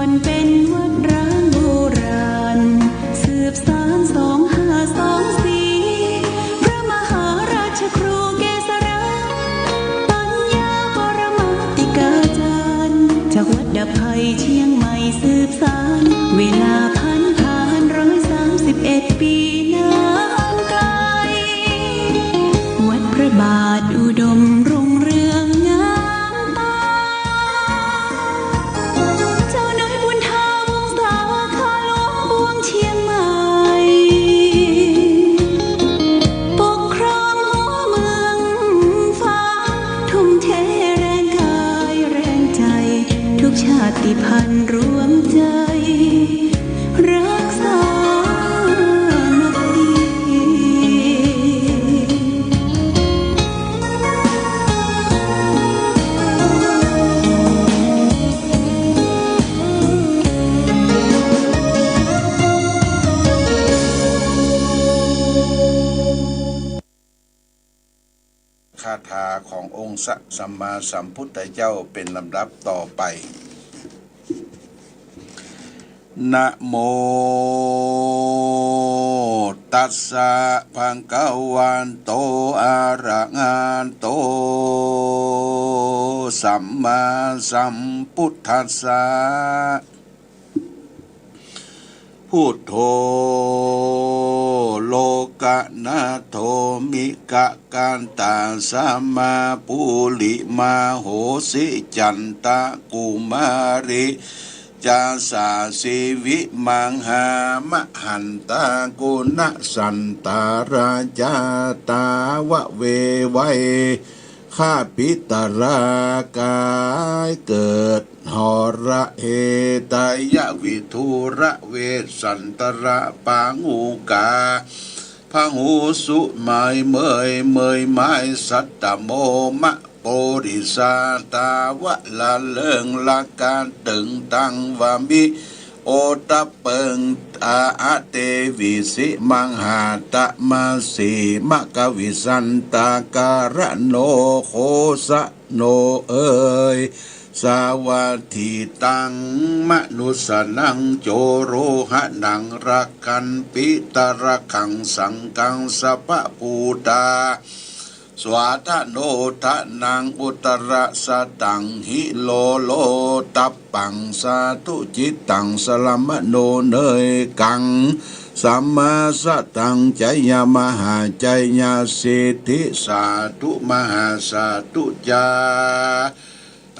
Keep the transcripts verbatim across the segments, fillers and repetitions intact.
ก่อนเป๋นวัดร้างโบราณ สืบสานสองห้าสองสี่ พระมหาราชครูเกษรา ปัญญาปรมาติกาจารย์ จากวัดดับภัยเจียงใหม่สืบสาน เวลาผันผานร้อยสามสิบเอ็ดปี๋นานไกล วัดพระบาทอุดมรุ่งเรืองงามตา เจ้าน้อยบุญถาวงศา ข้าหลวงปวงเจียงใหม่ ปกครองหัวเมืองฟ้า ทุ่มเทแรงกายแรงใจ๋ ทุกชาติพันธุ์รวมใจ๋ รักสามัคคี คาถาขององค์สัมมาสัมพุทธเจ้าเป๋นลำดับต่อไป นะโม ตัสสะ ภะคะวะโต อะระหะโต สัมมาสัมพุทธัสสะ พุทโธ โลกะนาโถ มิกะกันตะสะมา ปูริมาโหสิ จันตะกุมาริ จาสะ สีวิมังหา มหันตะ กุณะสันตะระ จาตะวะเวไว คาปิตะระ ก๋ายเกิด หรเอไตยะวิทูระ เวสสันตะระ ปางูกา พหูสุ ไมเมย เมยไม้ สัตตะโม มะ ปูริสา ตาวะละเลิง ละกาตึงตังวามิ โอตะเปิง อาอะเตวิสิ มังหาตะมาสี มะกะวิสันตะ กะระโน โคสะโนเอย สาวัตถิตัง มะนุสสานัง โจโรหะนัง รักขันติ ตะระขัง สังฆัง สัพพะปูตา สวาทะโน ทะนัง อุตตะระสะตัง หิโลโลตัปปัง สาธุจิตตัง สะละมะโน เนยกัง สัมมาสะตัง จายะมหาจายะสิทธิ สาธุ มหาสาธุ จา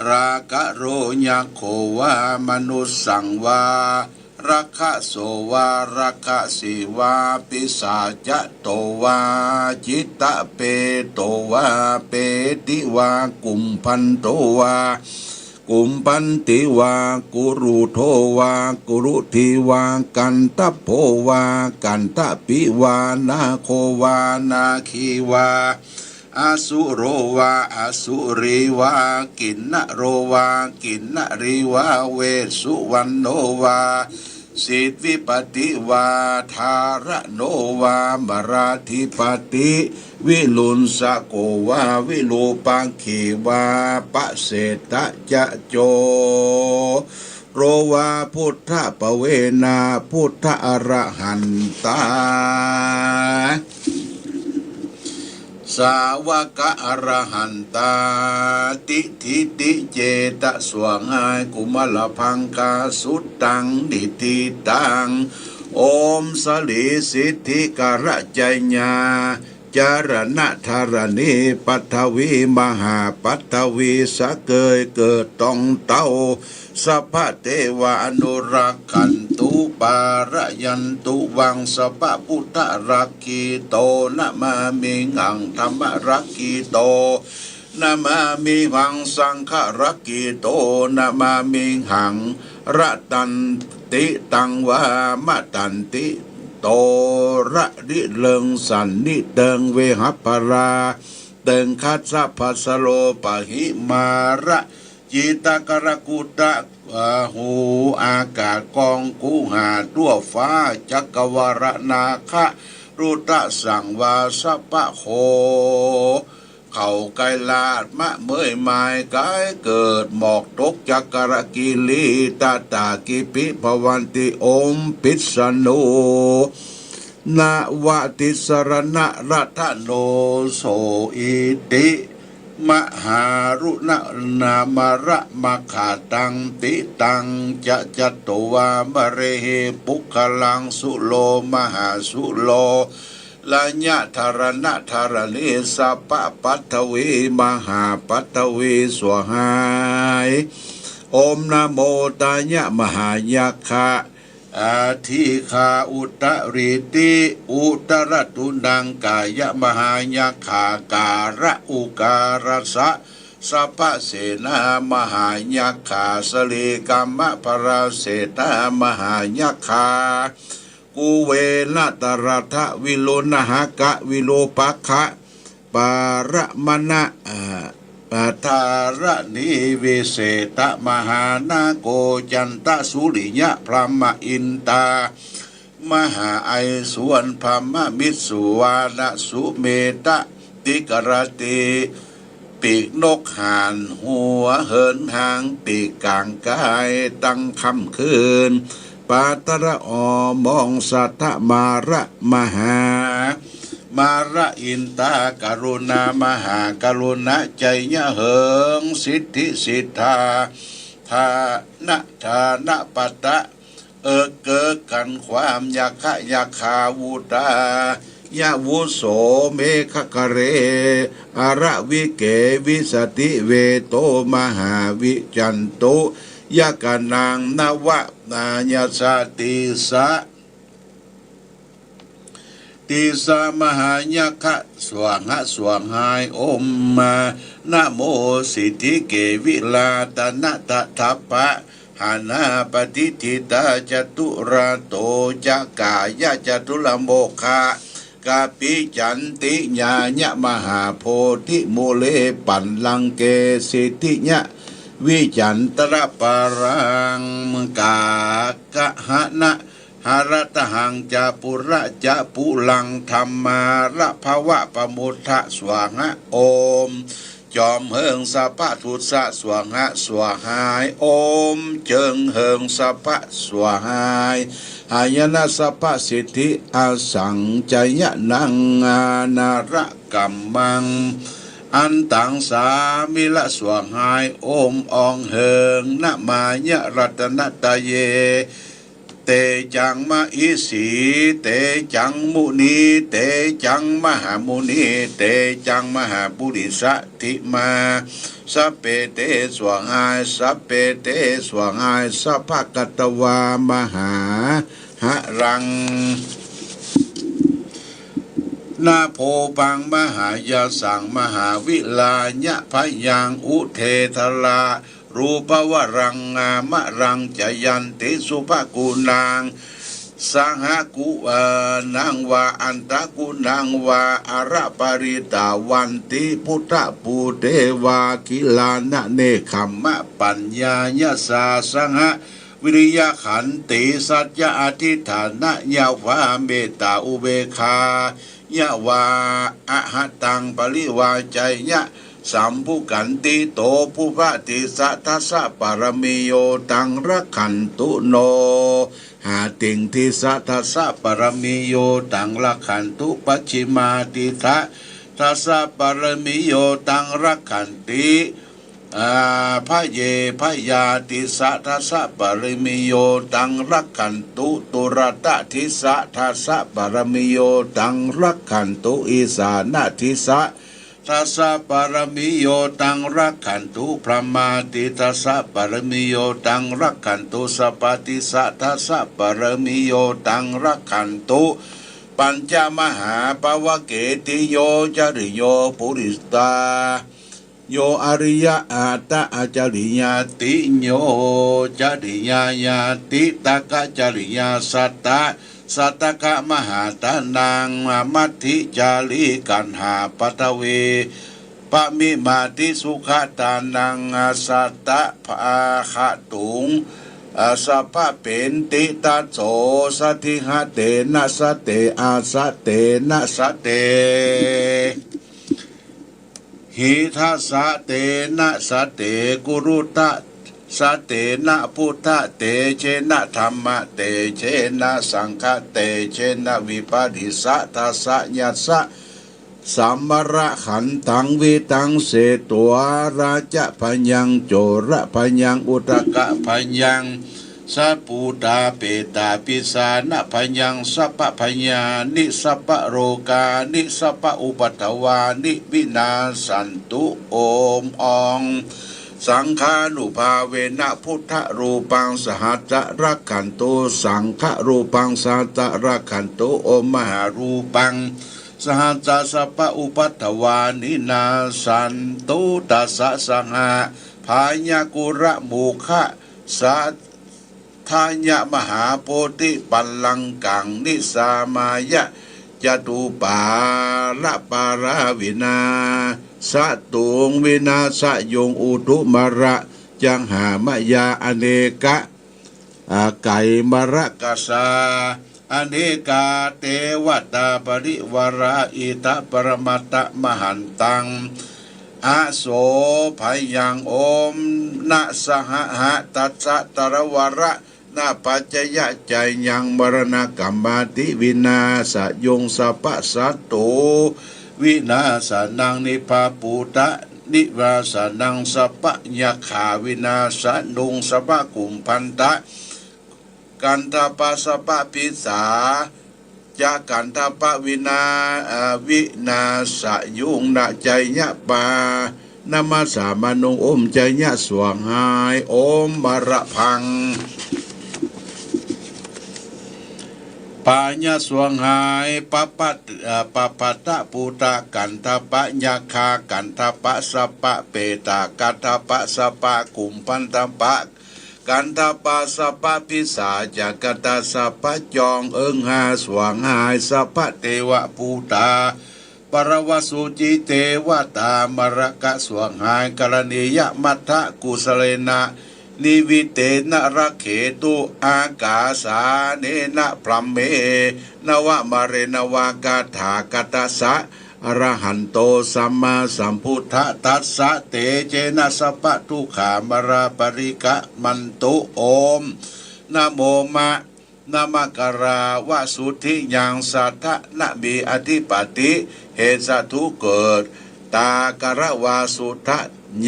ราคะโร ยักโขวา มนุสสังวา รักขะโสวา รักขะสีวา ปิสาจะโตวา จิตตะเปโตวา เปติวา กุมภันโตวา กุมภันติวา กุรุโทวา กุรุธีวา กันทะโพวา กันทะปิวา นาโควา นาคีวา อสุโรวา อสุรีวา กินนะโรวา กินนะรีวา เวสสุวัณโณวา สิทธิปติวา ธาระโณวา มราธิปติ วิรุณสะโกวา วิรูปักขีวา ปะเสทะจะโจ โรวา พุทธปะเวนา พุทธอรหันตา สาวกะอรหันตา ติฏฐิติเจตะสวงาย กุมารพังคาสุตัง นิฏฐิตัง โอมสลีสิทธิกะระจายา จาระณะธรณี ปัทวีมหาปัทวี สะเกยเกิดตองเต้า สัพพะเตวาอนุรักขันตุ ปาระยันตุวัง สัพพะพุทธรักขีโต นะมามิหัง ธัมมะรักขีโต นะมามิหัง สังฆะรักขีโต นะมามิหัง ระตันติตังวา มะตันติโต ระริเริงสันนิเติง เวหะพะลา เติงคัสสะภัสสะโลปะหิมาระ จิตตะกะระกุตะ อ่า หูอากาศกองคุหาทั่วฟ้า จักกะวาละนาคะรุตะสังวาสะปะโห เขาก๋ายหลาดมะเมยหมายก๋ายเกิด หมอกตกจักรกิริ ตะตะกิปิภวันติ โอมปิสโน นวติสรณรัตโน โส อิติ มหารุณนามรมคาตัง ติตังจะจัตวามะเรหิ ปุคคลังสุโลมหาสุโล ระยะธารณธรณี สัพพปัทวีมหาปัทวี สวาหาย โอมนะโมตายะมหายักขะ อาทิคาอุตริติ อุตรตุนังกายะมหายักขา การะอุการะสะ สัพพะเสนามหายักขา สลีกัมมะพราเสนามหายักขา กุเวนะตะระทะวิรุณหะกะวิรูปะคะ ปารมณะ อ่า ปทารณีวิเศษมหานาโก จันตะสุริยะพรหมอินตา มหาไอสวนพรหมมิตรสุวรรณสุเมตติกรติ ปีกนกหานหัวเหินหางปีกก๋างกายตั้งค่ำคืน ปาตระออมองสัทธมาระมหา มาระอินตากรุณามหากรุณา ชัยยะเหิง สิทธิสิทธา ธานะธานะปะตะ เอิกเกิกกันความ ยักขะยักขาวุตา ยะวุโส เมฆะคะเร อะระวิเก วิสติเวโต มหาวิจันตุ ยักขะนัง นวะนายสะ ติสะ ติสะมหายักขะ สวาหะ สวาหาย โอมมา นะโม สิทธิเก วิลาตะนะตะทัพพะ หานาปะติฏฐิตา จตุราโต จะก๋ายะจตุรโมคะ กะปิจันติญาญะมหาโพธิมูเล ปัลลังเก สิทธิยะ วิจันตระปะรัง กากะหะนะ หะระตะหัง จะปุระ จะปุรัง ธัมมาระภะวะปะมุทธะ สวาหะ โอม จอมเหิงสัพพะทุสสะ สวาหะ สวาหาย โอม เจิงเหิงสัพพะ สวาหาย หายนะสัพพะสิทธิ อสังจะยะนัง อานาระกัมมัง อันตังสามิละ สวาหาย โอม อองเหิง นะมายะรัตนะตะเย เตจังมะหิสี เตจังมุนี เตจังมหามุนี เตจังมหาปุริสะ ทิมา สัพเพเต สวาหาย สัพเพเต สวาหาย สัพพะกัตตวา มหาหะรัง นะโพปัง มหายาสัง มหาวิลายะพะยัง อุเททะลา รูปวรัง นามะรัง จะยันติ สุภกุณัง สหกุ เอ่อ นังวา อันตกุณังวา อะระปะริตาวันติ ปุทธะปูเตวา กิลานะเนกขัมมะ ปัญญายะสา สหวิริยะขันติ สัจจะอธิฐานะยะวา เมตตาอุเบกขายะวา อะหะตังปริวาจายะ สัมภุขันติโต ปุพพะติสะทัสสะปะระมิโย ตังรักขันตุโน หาติงทิสะทัสสะปะระมิโย ตังรักขันตุ ปัจฉิมาติสะทัสสะปะระมิโย ตังรักขันติ อา พะเยพะยาติสะทัสสะปะระมิโย ตังรักขันตุ ตุรตะทิสะทัสสะปะระมิโย ตังรักขันตุ อีสานะทิสะ ทัสสะปะระมิโย ตังรักขันตุ พรหมาติสะทัสสะปะระมิโย ตังรักขันตุ สัพพะติสะทัสสะปะระมิโย ตังรักขันตุ ปัญจมหาปวะเกติโย จริโย ปุริสา โย อริยะอัตตะ อจริยาติโย จริยาญาติตะกะจริยาสัตตะ สัตตะกะมหาตานัง มัทธิจาริกัณหาปัทวี ปะมิมาติสุขะตานัง สัตตะภาคะตุง สัพพะเปนติตะโส สะทิหะเตนะสะเต อาสะเตนะสะเต หิทะสะเตนะ สะเต กุรุทะสะเตนะ พุทธะเตเชนะ ธัมมะเตเชนะ สังฆะเตเชนะ วิปะริสสะทะสะยัสสะ สัมมะระขันตัง วิตังเสตวา ราจะพยัง โจระพยัง อุทกะพยัง สัพปูตาเปตาปิสานะพยัง สัพพะพยานิ สัพพะโรกานิ สัพพะอุปัทวานิ วินาสสันตุ โอม ออง สังฆานุภาเวนะ พุทธะรูปัง สหัสสะรักขันตุ สังฆะรูปัง สหัสสะรักขันตุ โอม มหารูปัง สหัสสะ สัพพะอุปัทวานิ นาสสันตุ ตัสสะ สหะ พายะกุระมุขะ สะ ทะยะ มหาโพธิปัลลังกัง นิสสามายะ จตุปาละปาราวินาสะตุง วินาสะยุง อุทุมะระ จังหามะยา อเนกะ อาไกมะระกะสา อเนกา เตวะตา ปริวารา อิทะปะระมะตะมหันตัง อโส พยัง โอม นะ สหะ หะ ตัสสะ ตะระวะระ นะ ปัจจยะ จยัง มะระณะกัมมาติ วินาสะยุง สัพพะสัตตุ วินาสะนัง นิพพะปูตะ นิวาสะนัง สัพพะยักขา วินาสะนุง สัพพะกุมภันทะ กันทะปะ สัพพะปิสาจะ กันทะปะ วินา เอ่อ วินาสะยุง นะ จยะปา นะมะสามานุง โอม จยะ สวงหาย โอม มะระพัง ปายะ สวงหาย ปะปะ เอ่อ ปะปะตะปูตะ กันทะปะ ยักขา กันทะปะ สัพพะเปตา กันทะปะ สัพพะกุมภันทะปะ กันทะปะ สัพพะปิสาจะ กันทะ สัพพะจองเอิงหา สวงหาย สัพพะเตวะปูตา ปะระวะสุจิ เตวะตามะระกะ สวงหาย กะระณียะ มัทธะกุสะเลนะ นิวิเตนะ รักเขตุ อากาสาเนนะ พรหมเมนะวะ มะเรนะวะ กะถา กันทะสะ อะระหันโต สัมมาสัมพุทธะ ตัสสะ เตเจนะ สัพพะทุกขะ มะระปะริกะมันตุ โอม นะโมมะ นะมะกะลาวะสุทธิยัง สะทะนะมีอธิปติ เหตุสัตว์ทุกข์เกิด ตากะละวาสุทะ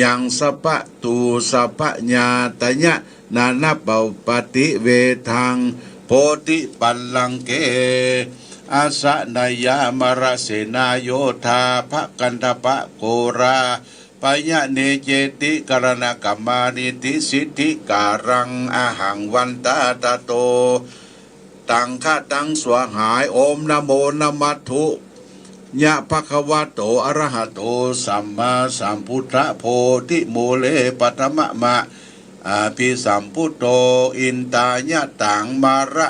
ยัง สัพพะตู สัพพะญาตะยะ นานะปะปะติเวทัง โพธิปัลลังเก อะสะนะยะ มะระเสนาโยธา ภะกันทะปะโกรา ปะยะเน เจติกะระณะกัมมานิ ติสิทธิกาลัง อะหัง วันตาตะโต ตังคะตัง สวงหาย โอม นะโม นะมะทุยะ ภะคะวะโต อะระหะโต สัมมาสัมพุทธะ โพธิมูเล ปะทะมะมะ อะภิสัมพุทโธ อินทายะตัง มะระ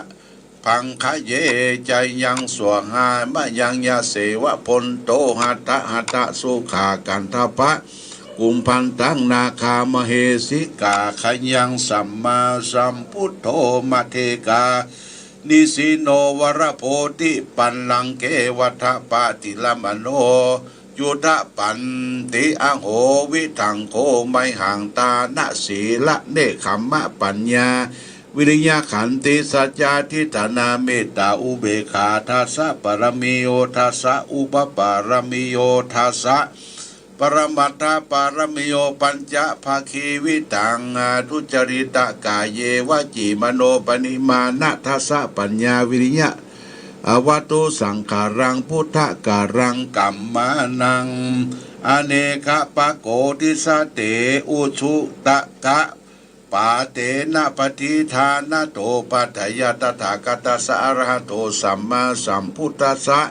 พังคะเย จยัง สวงหาย มะยัง ยะเสวะพลโต หัตถะหัตถะสุขะ กันทะปะ กุมภันตัง นาคามะเหสิกา ขยัง สัมมาสัมพุทโธ มะเทกา นิสิโน วะระโพธิปัลลังเก วัฏฐะปะติละมะโน จุทะปันติ อะโห วิทังโข ไมหัง ตานะ สีละ เนกขัมมะ ปัญญา วิริยะ ขันติ สัจจะ อธิฐานะ เมตตา อุเบกขา ทัสสะปะระมีโย ทัสสะอุปปะระมีโย ทัสสะปะระมัตถะปะระมีโย ปัญจะภะคีวิตัง อะทุจริตะกาเยวะจีมโนปะนิมมานะ ทัสสะปัญญา วิริยะ อะวะตุสังขารัง พุทธะกาลัง กัมมานัง อะเนกะปะโกติสะเต อุชุตะกะ ปาเตนะปะทิฏฐานะโต ปัจจยะตถาคตัสสะ อะระหะโต สัมมาสัมพุทธัสสะ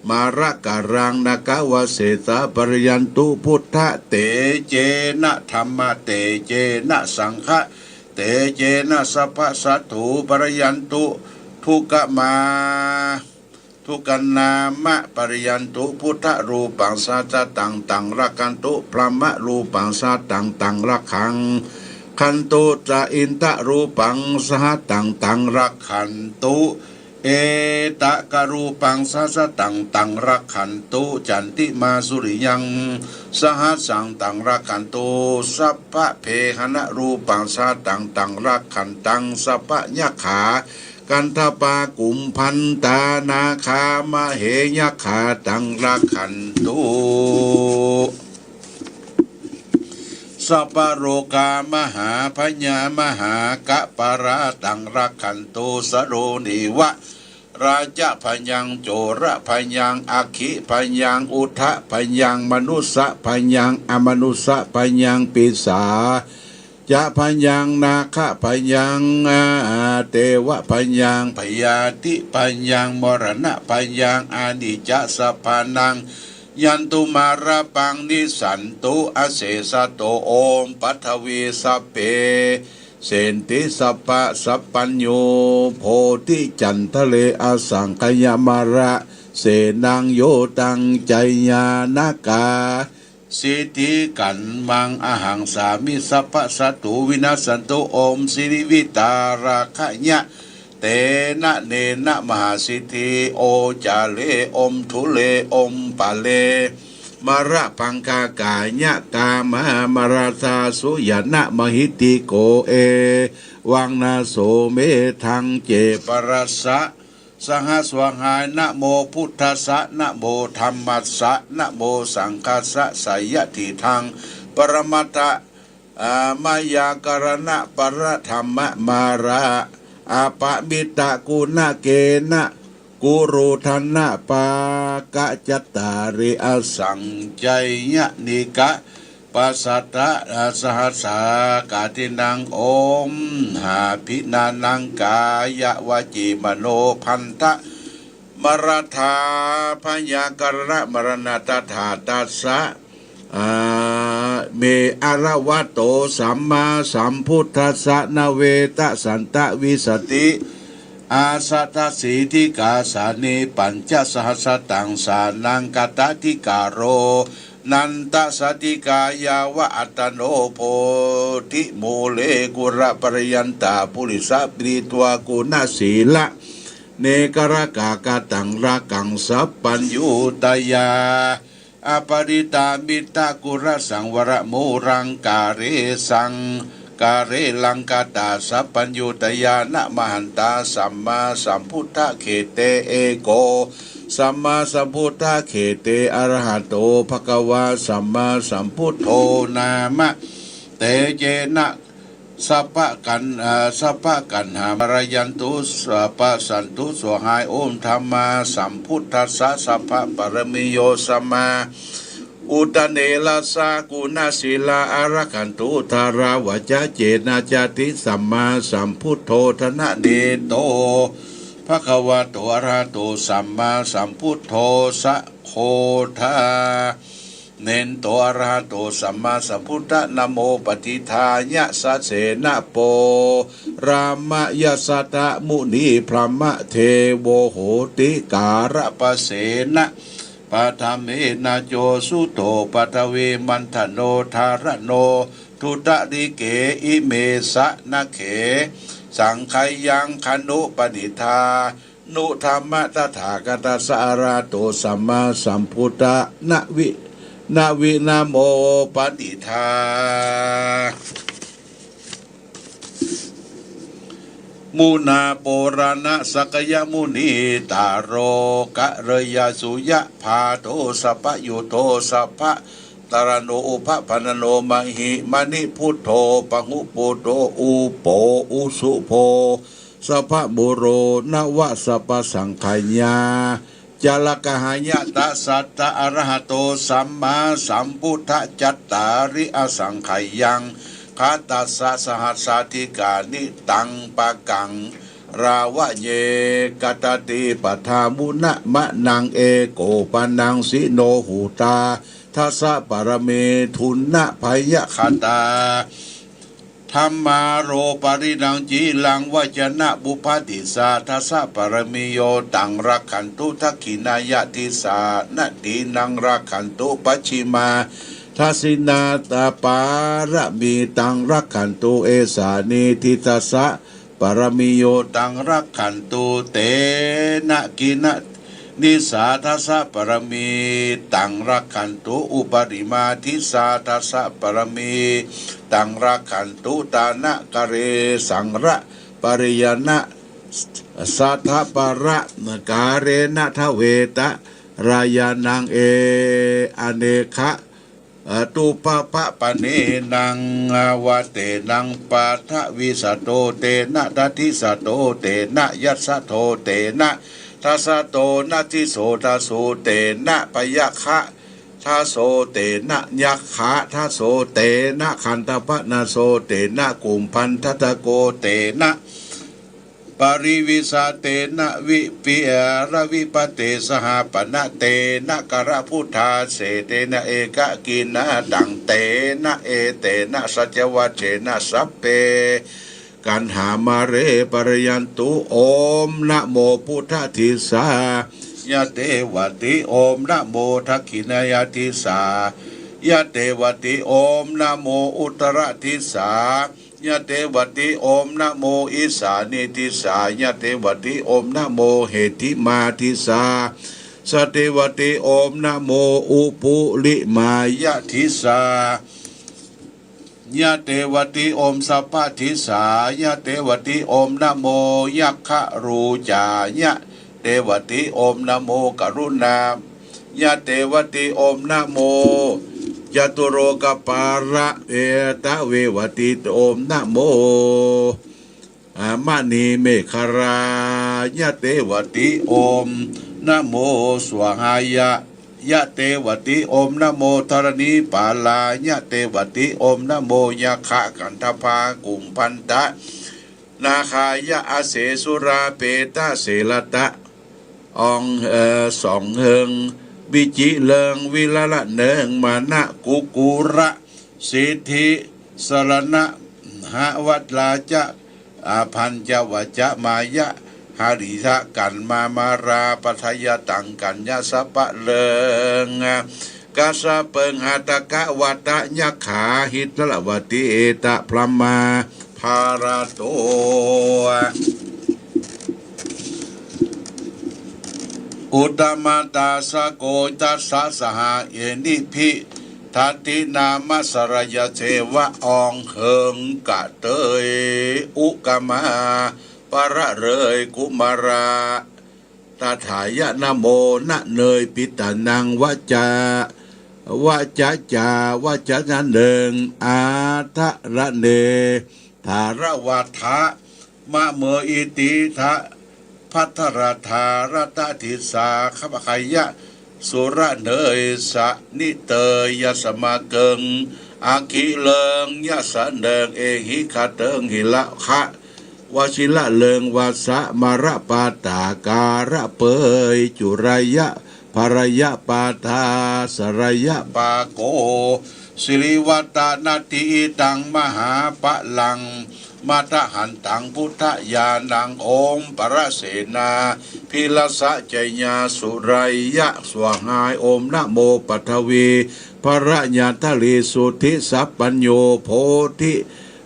มาระกะลัง นะกะวะเสสะ ปะระยันตุ พุทธะเตเจนะ ธัมมะเตเจนะ สังฆะเตเจนะ สัพพะสัตถุ ปะระยันตุ ทุกขะมา ทุกขะนามะ ปะระยันตุ พุทธะรูปัง สะหัสสะตัง ตังรักขันตุ พรหมะรูปัง สะหัสสะตัง ตังรักขัง ขันตุ จะอินทะรูปัง สะหัสสะตัง ตังรักขันตุ เอตะกะรูปัง สะหัสสะตัง ตัง รักขันตุ จันติมา สุริยัง สะหัสสัง ตัง รักขันตุ สัพพะเวหะนะรูปัง สะหัสสะตัง ตัง รักขันตัง สัพพะยักขา กันทะปา กุมภันตา นาคา มะเหยักขา ตัง รักขันตุ สัพพะโรกา มหาพยา มหากัปปะรา ตัง รักขันตุ สะโรเนวะ ราชะพยัง โจระพยัง อัคคีพยัง อุทะพยัง มนุสสะพยัง อมนุสสะพยัง ปิสาจะพยัง นาคะพยัง อา เตวะพยัง พยาธิพยัง มรณะพยัง อนิจจะสัพพานัง ยันตุมาระปัง นิสสันตุ อเสสะโต โอม ปัทวี สัพเพ เสนติ สัพพะสัพพัญญู โพธิจันทะเล อสังขยะมาระ เสนัง โยตัง จายานะกา สิทธิกัมมัง อหังสามิ สัพพะสัตถู วินัสสันตุ โอม สิริวิตาระขะยะ เตนะเนนะ มหาสิทธิ โอจาเล โอมทุเล โอมปะเล มะระปังคากายะ กามะมะระทาสุยะนะ มะหิติโก เอวังนะโส เมธัง เจปะรัสสะ สหัสสะหาย นะโมพุทธัสสะ นะโมธัมมัสสะ นะโมสังฆัสสะ สะยะถิตัง ปะระมัตถะ อา มะยากะระณะ ปะระธัมมะมาระ อะปะมิตะกุณะเกนะ กุรุทะนะ ปากะจัตตาริ อสังขยะนิกะ ปัสสัตตะ อา สหัสสากาทินัง โอมหาภินานัง กายะวจีมโนพันธะ มะระทา พยากะระณะ มะระณะ ตถาตัสสะ อา เมอะระวะโต สัมมาสัมพุทธัสสะ นเวตะสันตะวิสติ อาสะทะสีทิกาสานิ ปัญจะสหัสสะตัง สานัง กะตะทิกาโร นันตะสะทิกายาวะ อัตตะโน โพธิมูเล กุระปะระยันตา ปุริสะ ปิริตวา กุณะสีละ เนกะระกะกะตัง ระกัง สัพพัญญูตะยา อะปะริตามิตะกุระสังวะระมูรัง กาเรสัง กาเรลังกะตา สัพพัญญูตะยา นะมหันตา สัมมาสัมพุทธะเขเต เอโก สัมมาสัมพุทธะเขเต อะระหะโต ภะคะวา สัมมาสัมพุทโธ นามะ เตเจนะ สัพพะกัณ อา สัพพะกัณหา มะระยันตุ สัพพะสันตุ สังหาย โอมธัมมาสัมพุทธัสสะ สัพพะปะระมิโย สัมมา อุตตะเนระสะ กุณะสีลา อารักขันตุ ทาราวะจะ เจนะจะติ สัมมาสัมพุทโธ ทะนะเนโต ภะคะวะโต อะระหะโต สัมมาสัมพุทโธ สะโคทา เนนโต อะระหะโต สัมมาสัมพุทธะ นะโมปะทิฏฐายะ สะเสนะ โป รามะยะสะทะ มุนีพรหมะเทโว โหติ กาละปะเสนะ ปะทะเมนะ โจ สุโต ปะทะวี มันทะโน ทาระโน ทุตะริเก อิเมสะ นะเข สังขยัง คานุปะนิทา นุธัมมะตถาคตัสสะ อะระหะโต สัมมาสัมพุทธะ นะวิ นะวิ นะโมปะนิทา มุนาโปราณะ สักยะมุนี ตาโร กะเรยะสุยะ พาโท สัพพะยุโท สัพพะตะระโน อุพะพะนะโน มะหิมะนิ พุทโธ ปะหุปูโต อุโป อุสุโภ สัพพะมูโร นะวะ สัพพะสังขยา จะละกะหายะ ตะสัตตะ อะระหะโต สัมมาสัมพุทธะ จัตตาริ อสังขยัง คะตัสสะ สหัสสาทิกานิ ตัง ปะกัง ราวะเย กะตะติ ปะทามุนะ มะนัง เอโกปะนัง สิโน หุตา ทัสสะ ปะระเม ทุนนะ พะยะคะตา ธัมมาโรปะริณัง จีรัง วะจะนะ บุพพะติสสา ทัสสะ ปะระมิโย ตัง รักขันตุ ทักขิณายะ ทิสสานะ ตีนัง รักขันตุ ปัจฉิมา ทัสสินา ตะปาระมี ตัง รักขันตุ เอสานี ทิทัสสะ ปะระมีโย ตัง รักขันตุ เตนะ กิณะ นิสสา ทัสสะ ปะระมี ตัง รักขันตุ อุปะริมา ทิสสา ทัสสะ ปะระมี ตัง รักขันตุ ตานะ กะเร สัง ระ ปะริยานะ สัทธะ ปะระ กะเรนะ ทะเว ตะ รายานัง เอ อเนกะ อตุปะปะปะเนนัง วะเตนัง ปะทะวิสสะโต เตนะ ทะทิสสะโต เตนะ ยัสสะโต เตนะ ทัสสะโต นะทิสโส ทะโส เตนะ ปะยะคะทะโส เตนะ ยักขะทะโส เตนะ คันธปะนะโส เตนะ กุมภัณฑะทะโก เตนะ ปะริวิสสะ เตนะ วิปิ เอ่อ ระวิปะเตสหะปะนะ เตนะ กะระพุทธาเส เตนะ เอกะกิณะ ตัง เตนะ เอเตนะ สัจจวัจเจนะ สัพเพ กัณหา มะเร ปะระยันตุ โอม นะโม พุทธทิสสายะเตวะติ โอม นะโม ทักขิณายะทิสสายะเตวะติ โอม นะโม อุตตรทิสสา ยะเตวะติ โอม นะโม อิสานิทิสสายะเตวะติ โอม นะโม เหทิมาทิสสายะเตวะติ โอม นะโม อุปุริมายะทิสสายะเตวะติ โอม สัพพทิสสายะเตวะติ โอม นะโม ยักขะรูจายะเตวะติ โอม นะโม กะรุณา ยะเตวะติ โอม นะโม จตุโลกปาละเอตะเววะติ โอม นะโม อามะนีเมขะลายะเตวะติ โอม นะโม สวาหายะยะเตวะติ โอม นะโม ธะรณีปาลายะเตวะติ โอม นะโม ยักขะกันทะพากุมภัณฑะ นาคายะ อาเสสุราเปตะเสระตะ ออง เอ่อ สองเฮิง วิจิเริง วิระละเนิง มานะกุกุระ สิทธิสรณะหะวัตราจะ อาพัญจวัจจะมายะ หะริทะกัณมามารา ปัทยะตังกัญญะสะปะเริง กัสสะเปิง หะตะกะวะตะยักขา หิตะละวะติ เอตะพรหมา ภาระโต อุตตมะตาสะโก ตัสสะสหะเย นิพิทัตถินามะสะระยะเสวะ อองเฮิงกะเตย อุกะมา ปะระเริย กุมารา ตถายะ นะโม นะเนย ปิตะนัง วะจะ วะจะจา วะจะนะเนิง อาทะระเน ถาระวะทะ มะเมย อิติทะ ภัททะรัตถารัตติสา ขะปะขะยะ สุระเนย สะนิเตย ยัสสะมะเกิง อะคิเลิง ยัสสะเนิง เอหิขะเติง หิระคะ วะชิระเลิง วัสสะมะระปาตา การะเปย จุรายะ ภะระยะปาทา สะระยะปาโก สิริวัตะนัตถิ อิตังมหาปะลัง มะทะหันตัง พุทธญาณัง โอม ปะระเสนา ภิระสะชยา สุรายะ สวาหาย โอม นะโม ปัทวี ภะระยะทะลี สุทธิสัพพัญโญ โพธิ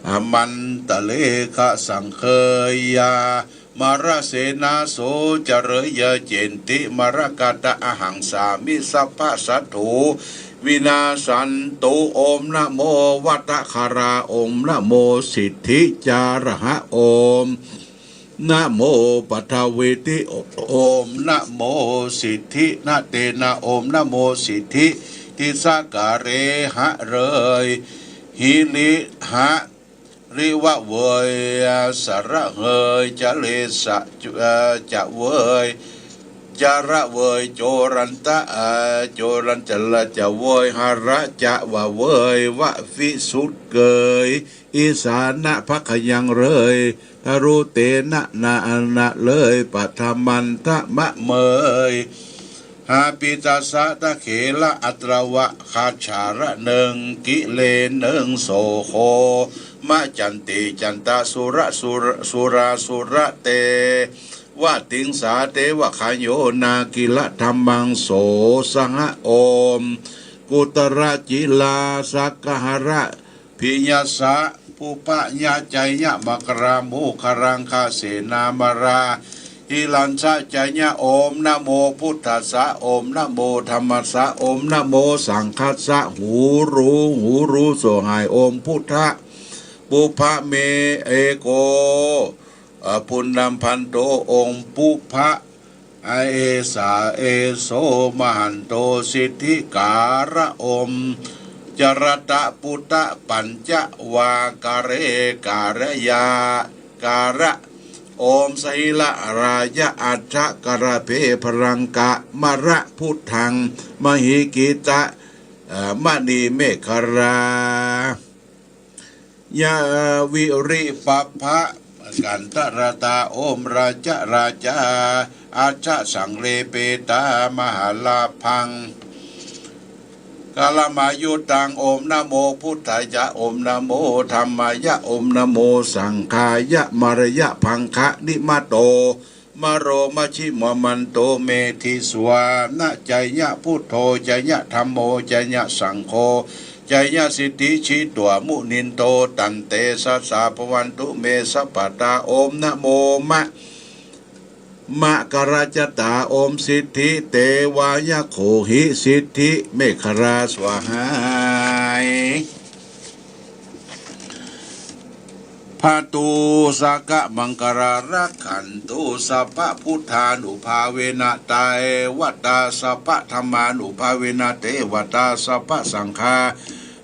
อะมันตะเลขะสังเคยา มะระเสนา โสจะเรยะ เจนติมะระกะตะ อะหังสามิ สัพพะสัตถู วินาสันตุ โอม นะโม วัตะคะลา โอม นะโม สิทธิจาระหะ โอม นะโม ปัทวีติ โอม นะโม สิทธินะเตนะ โอม นะโม สิทธิทิสะกะเรหะเรย หิริหะ ริวะเวย สะระเฮย จะเลสะ เอ่อ จะเวย จะระเวย โจรันตะ เอ่อ โจรันจะละจะเวย หะระจะวะเวย วะวิสุทธิ์เกย อิสานะภัคยังเรย ทะรุเตนะนะนะเรย ปะทะมันทะมะเมย หาปิตัสสะทะเขระอัตรวะ คาชาระเนิง กิเลเนิง โสโค มะจันติ จันตะสุระ สุระ สุราสุระเต วะติงสา เตวะคาโย นากิระธัมมัง โสสหะ โอม กุตระจิลา สักกะหะระ พิยัสสะ ปะยะจายะมังคลามุคคลังคเสนามารา หิรัญชะจายะ โอมนะโมพุทธัสสะ โอมนะโมธัมมัสสะ โอมนะโมสังฆัสสะ หูรู้ หูรู้ ส่วงหาย โอมพุทธะ ปุพพะเม เอโก เอ่อ ปุณณัมภันโต องค์ปุพพะ เอสา เอโส มหันโต สิทธิการะ องค์ จรัตปุตตะ ปัญจวากะเร การะยา การะ องค์ สหิละรายะ อัฏฐะกะระเพ พลังกะมะระ พุทธัง มหิกิตะ เอ่อ มณีเมขลา ยาวิริปัพพะ กันตะระตา องค์ ราจะราจา อัฏฐะสังเลเปตา มหาลาภัง กะละมายุตัง องค์ นะโมพุทธายะ องค์ นะโมธัมมายะ องค์ นะโมสังฆายะ มะระยะพังคะนิมะโต มะโรมะชิมะมันโต เมธิสวานะจายะ พุทโธจายะ ธัมโมจายะ สังโฆจายะ สิทธิชิตวามุนินโต ตันเตสะสะภะวันตุเม สัพพะตา องค์ นะโมมะ มะกะระจะตา องค์ สิทธิเตวายะโขหิ สิทธิเมขลา ส่วงหาย ภะตุ สะกะมังคลา รักขันตุ สัพพะพุทธานุภาเวนะ เตวะตา สัพพะธัมมานุภาเวนะ เตวะตา สัพพะสังฆา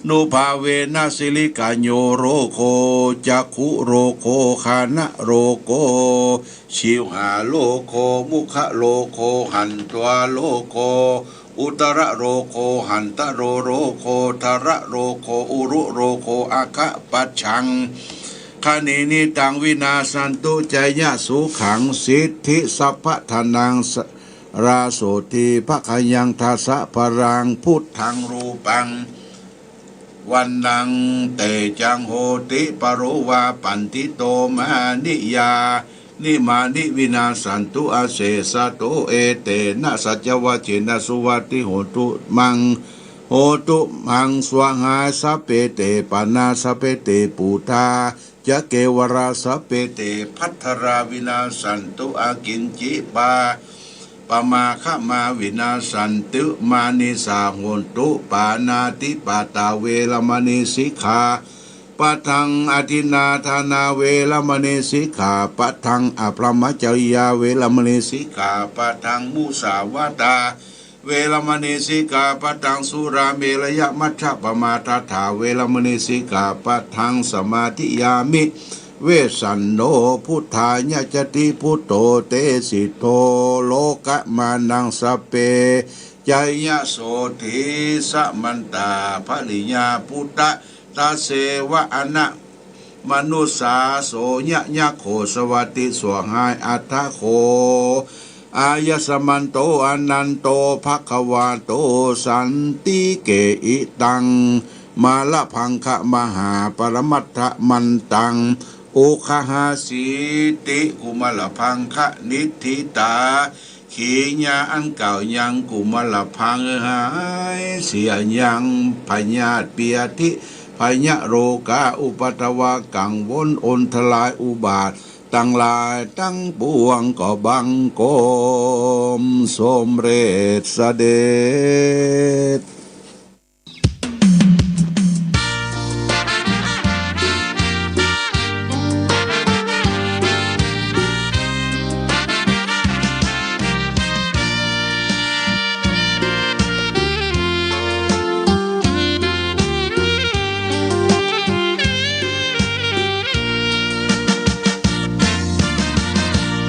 นุภาเวนะ สิริกัญโญ โรโค จักขุโรโค คานะโรโค ชิวหาโรโค มุขะโรโค หันตวาโรโค อุตระโรโค หันตะโรโรโค ทะระโรโค อุรุโรโค อะคะปัจฉัง คะนีนิตัง วินาสสันตุ จายะสุขัง สิทธิสัพพะทานัง สะ ราโสติภะคะยัง ทะสะพะลัง พุทธังรูปัง วัณณัง เตจัง โหติ ปะโรวา ปันทิโต มานิยา นิมานิ วินาสสันตุ อะเสสะโต เอเตนะ สัจจวะเจนะ สุวัตติโหตุ มัง โหตุ มัง สวาหา สัพเพ เต ปานา สัพเพ เต ปูตา จะ เกวะรา สัพเพ เต ภัททะรา วินาสสันตุ อะกิญจิ ปา ปะมา ขะมา วินาสสันตุ มานิสสา โหนตุ ปาณาติปาตา เวระมะณี สิกขาปะทัง อะทินนาทานา เวระมะณี สิกขาปะทัง อะพรหมจริยา เวระมะณี สิกขาปะทัง มุสาวาทา เวระมะณี สิกขาปะทัง สุราเมรยะมัชฌะปะมาทัฏฐา เวระมะณี สิกขาปะทัง สมาธิยามิ เวสสันโณ พุทธายะจะติ พุทโธ เตสิโท โลกะมานัง สัพเพ จายะ โสติ สะมันตา ภริยา ปุตตะ ตะเสวะ อะนะ มนุสสา โสยะ ยัคโข สวัตติ ส่วงหาย อัฏฐะโข อายะสมันโต อะนันโต ภะคะวาโต สันติเก อิตัง มาละพังคะ มหาปะระมัตถะมันตัง อุคหาสีติ กุมารพังคะ นิฏฐิตา ขีญา อันกล่าวยังกุมารพังหาย เสียยังพยาธิเปียธิ พยะโรกา อุปัทวะกังวล อันตรายอุบาท ตังหลายตังปวงก็บังคมสมเร็จเสด็จ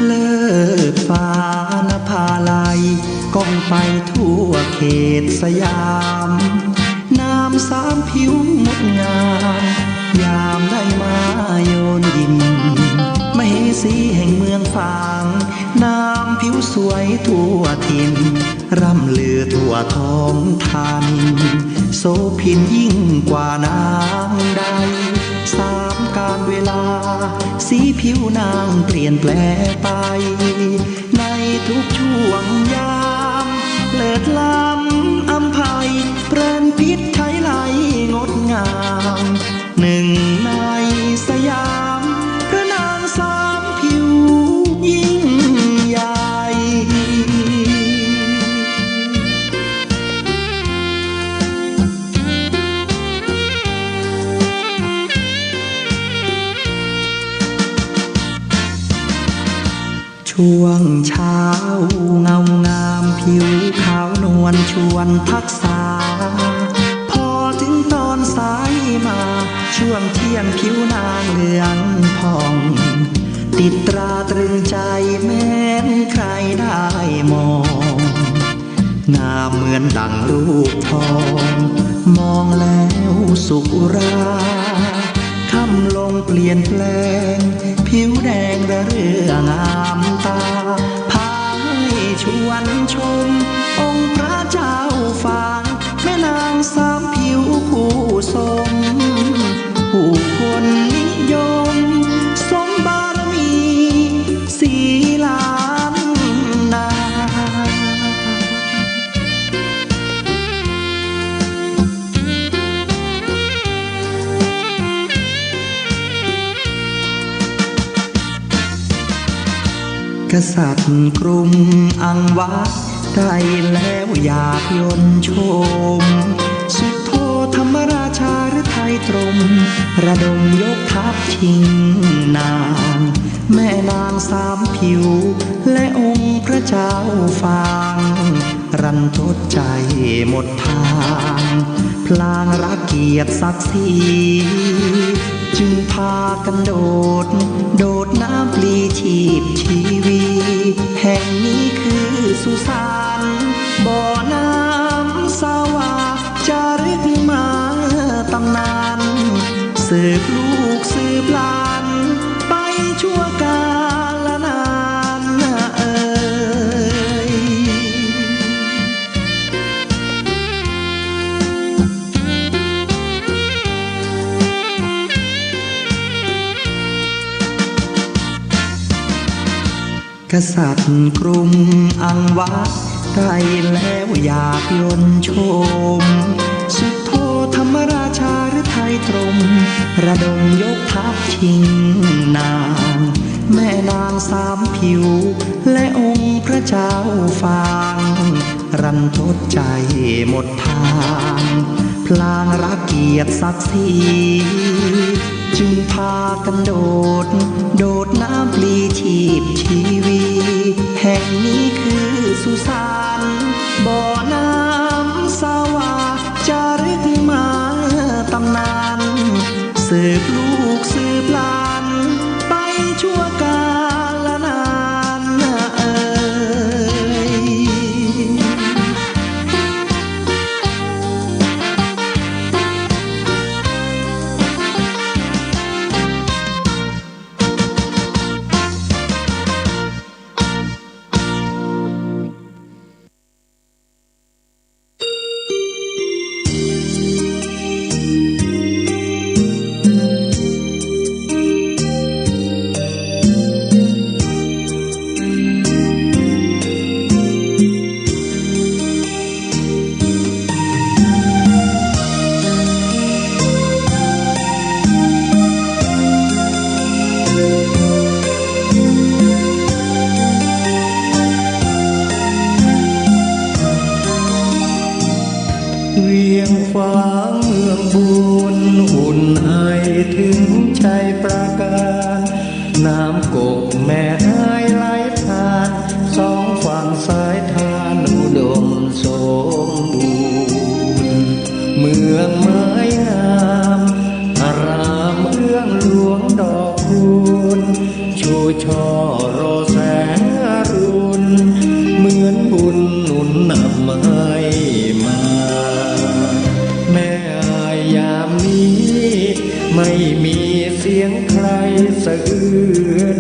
เลิศฟ้านภาลัย ก้องไปทั่วเขตสยาม นามสามผิวงดงาม ยามได้มาโยนยิน มเหสีแห่งเมืองฝาง นามผิวสวยทั่วถิ่น ร่ำลือทั่วท้องถิ่น โสภินยิ่งกว่านางใด สามกาลเวลา สีผิวนางเปลี่ยนแปลไป ในทุกช่วงยาม เลิศล้ำอำไพ เพลินพิษไถไลงดงาม หนึ่งใน ยิ่งใหญ่ ช่วงเช้าเงางามผิวขาวนวลชวนทักษา พอถึงตอนสายมา ช่วงเที่ยงผิวนางเหลืองผ่อง ติดตราตรึงใจแม้นใครได้มอง งามเหมือนดั่งรูปทอง มองแล้วสุขอุรา ค่ำลงเปลี่ยนแปลง ผิวแดงระเรื่องามตา พาให้ชวนชม องค์พระเจ้าฝาง แม่นางสามผิวผู้สม ผู้คนนิยม สมบารมี สีล้านนา กษัตริย์กรุงอังวะ ได้แล้วอยากยนต์ชม สุโธธรรมราชาฤทัยตรม ระดมยกทัพชิงนาง แม่นางสามผิว และองค์พระเจ้าฝาง รันทดใจหมดทาง พลางรักเกียรติศักดิ์ศรี จึงพากันโดด โดดน้ำปลีชีพชีวี แห่งนี้คือสุสาน บ่อน้ำสวา จารึกมาตำนาน สืบลูกสืบหลาน ไปชั่วกาลนานเอ่ย กษัตริย์กรุงอังวะ ได้แล้วอยากยนต์ชม สุโธธรรมราชาฤทัยตรม ระดมยกทัพชิงนาง แม่นางสามผิว และองค์พระเจ้าฝาง รันทดใจหมดทาง พลางรักเกียรติศักดิ์ศรี จึงพากันโดด โดดน้ำปลีชีพชีวี แห่งนี้คือสุสาน บ่อน้ำสวา จารึกมาตำนาน สืบลูกสืบหลาน ไปชั่วกาลนานเอ่ย เวียงขวางเมืองบุญ อุ่นไอถึงชัยปราการ น้ำกกแม่อายไหลผ่าน สองฝั่งสายทานอุดมสมบูรณ์ เมืองไม้งาม อารามเอื้องหลวงดอกคูณ ชูช่อรอแสงอรุณ เหมือนบุญหนุนนำให้มา แม่อายยามนี้ ไม่มีเสียงใครสะอื้น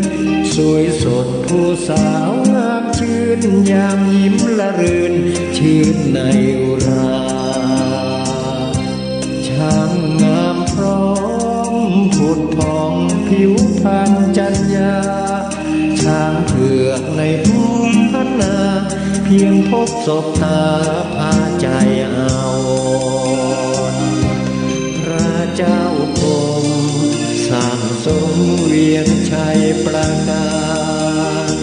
สวยสดผู้สาวงามชื่น ยามยิ้มละรื่น ชื่นในอุรา ช่างงามพร้อมผุดผ่องผิวพรรณจัญญา ช้างเผือกในภูมิพันนา เพียงพบสบตาพาใจอาวรณ์ พระเจ้าคงสั่งสมเวียงชัยปราการ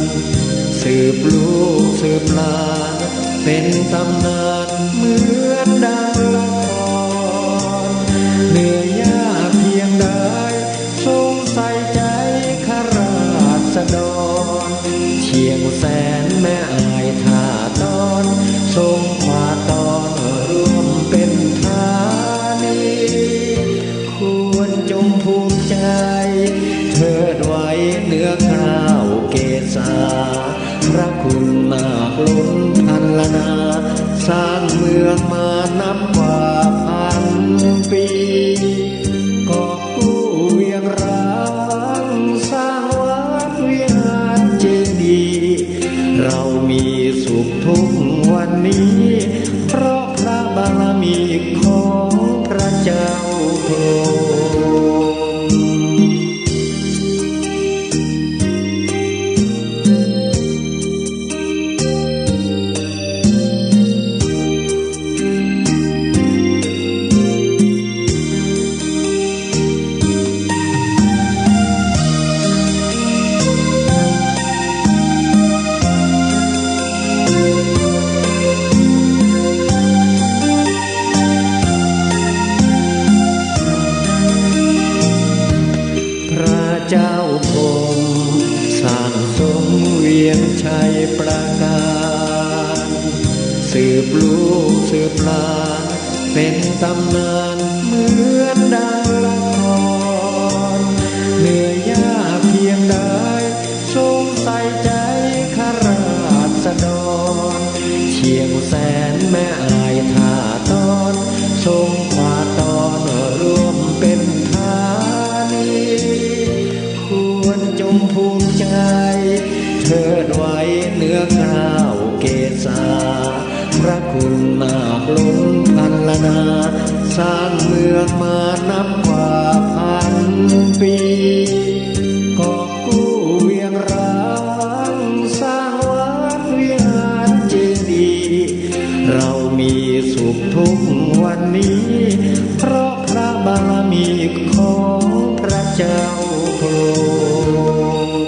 สืบลูกสืบหลาน เป๋นต๋ำนานเหมือนดังละคร เหนือยากเพียงใด ทรงใส่ใจ๋ข้าราษฎร เชียงแสนแม่อ่ายท่าตอน ทรงคว้าตอนร่วมเป๋นธานี ควรจงภูมิใจ๋ เทิดไว้เหนือเกล้าเกษา พระคุณมากล้นพรรณนา สร้างเมืองมานับกว่าพันปี กอบกู้เวียงร้าง สร้างวัดวิหารเจดีย์ เรามีสุขทุกวันนี้ เพราะพระบารมีของพระเจ้าพระองค์ พระเจ้าพรหมสั่งสมเวียงชัยประการ สืบลูกสืบหลาน เป๋นต๋ำนานเหมือนดังละคร เหนือยากเพียงใด ทรงใส่ใจ๋ข้าราษฎร เชียงแสนแม่อ่ายท่าตอน ทรงคว้าตอนร่วมเป๋นธานี ควรจงภูมิใจ๋ เทิดไว้เหนือเกล้าเกษา พระคุณมากล้นพรรณนา สร้างเมืองมานับกว่าพันปี กอบกู้เวียงร้าง สร้างวัดวิหารเจดีย์ เรามีสุขทุกวันนี้ เพราะพระบารมีของพระเจ้าพระองค์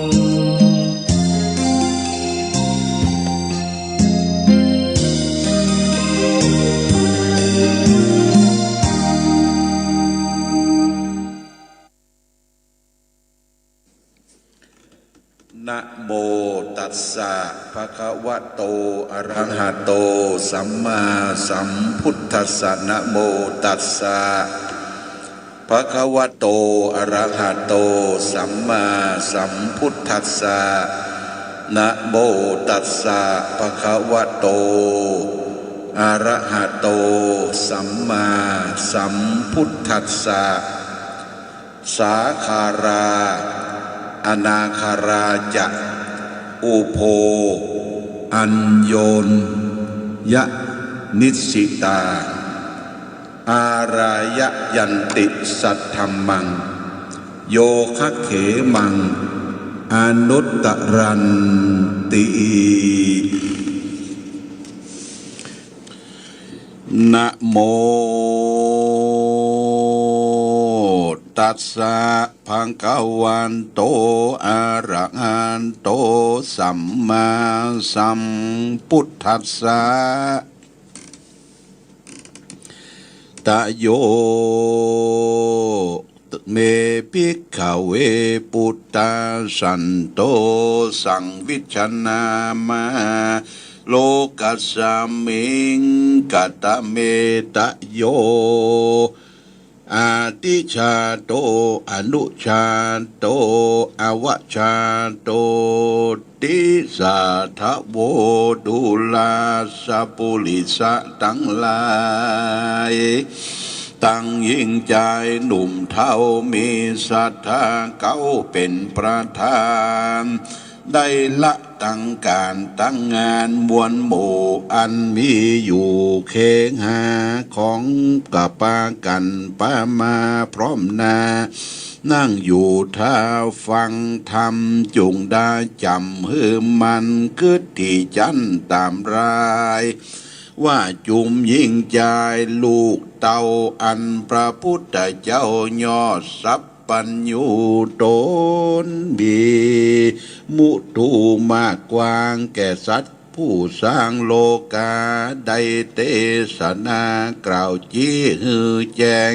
นะโมตัสสะ ภะคะวะโต อะระหะโต สัมมาสัมพุทธัสสะ นะโมตัสสะ ภะคะวะโต อะระหะโต สัมมาสัมพุทธัสสะ นะโมตัสสะ ภะคะวะโต อะระหะโต สัมมาสัมพุทธัสสะ สาคารา อนาคาราจะ อุโภ อัญโญญะ นิสสิตา อารายะยันติ สัทธัมมัง โยคะเขมัง อนุตตรันติ นะโมตัสสะ ภะคะวะโต อะระหะโต สัมมาสัมพุทธัสสะ ตะโย เม ภิกขะเว ปุตตะ สันโต สังวิชชะนามะ โลกัสสะมิง กะตะเม ตะโย อติชาโต อนุชาโต อวชาโต ติสาทะโว ดูราสะปุริสะตังหลาย ตังญิงจายหนุ่มเฒ่า มีศรัทธาเก้าเป๋นประธาน ได้ละตังก๋านตังงานมวลหมู่อันมีอยู่เคหาของ ก็ปากั๋นปามาพร้อมหน้า นั่งอยู่ท่าฟังธรรม จุ่งได้จ๋ำหื้อมั่น กึ๊ดตี้จั๊นต๋ามราย ว่าจุมญิงจายลูกเต้า อันพระพุทธเจ้ายอดสัพ ปัญญูต๋น มีมุทูมากกว้างแก่สัตว์ ผู้สร้างโลกา ได้เตสนากล่าวจี๊หื้อแจ้ง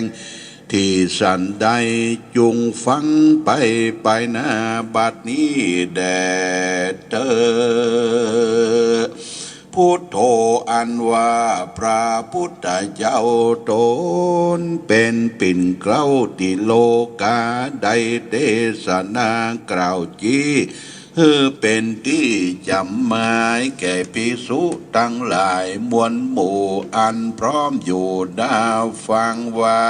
ตี้สันใด จุ่งฟังไปไปหน้าบัดนี้แด่เต๊อะ พุทโธ อันว่าพระพุทธเจ้าต๋นเป๋นปิ่นเกล้าตี้โลกา ได้เตสนากล่าวจี๊ หื้อเป๋นตี้จ๋ำหมายแก่ภิกษุตังหลายมวลหมู่อันพร้อมอยู่ได้ฟังว่า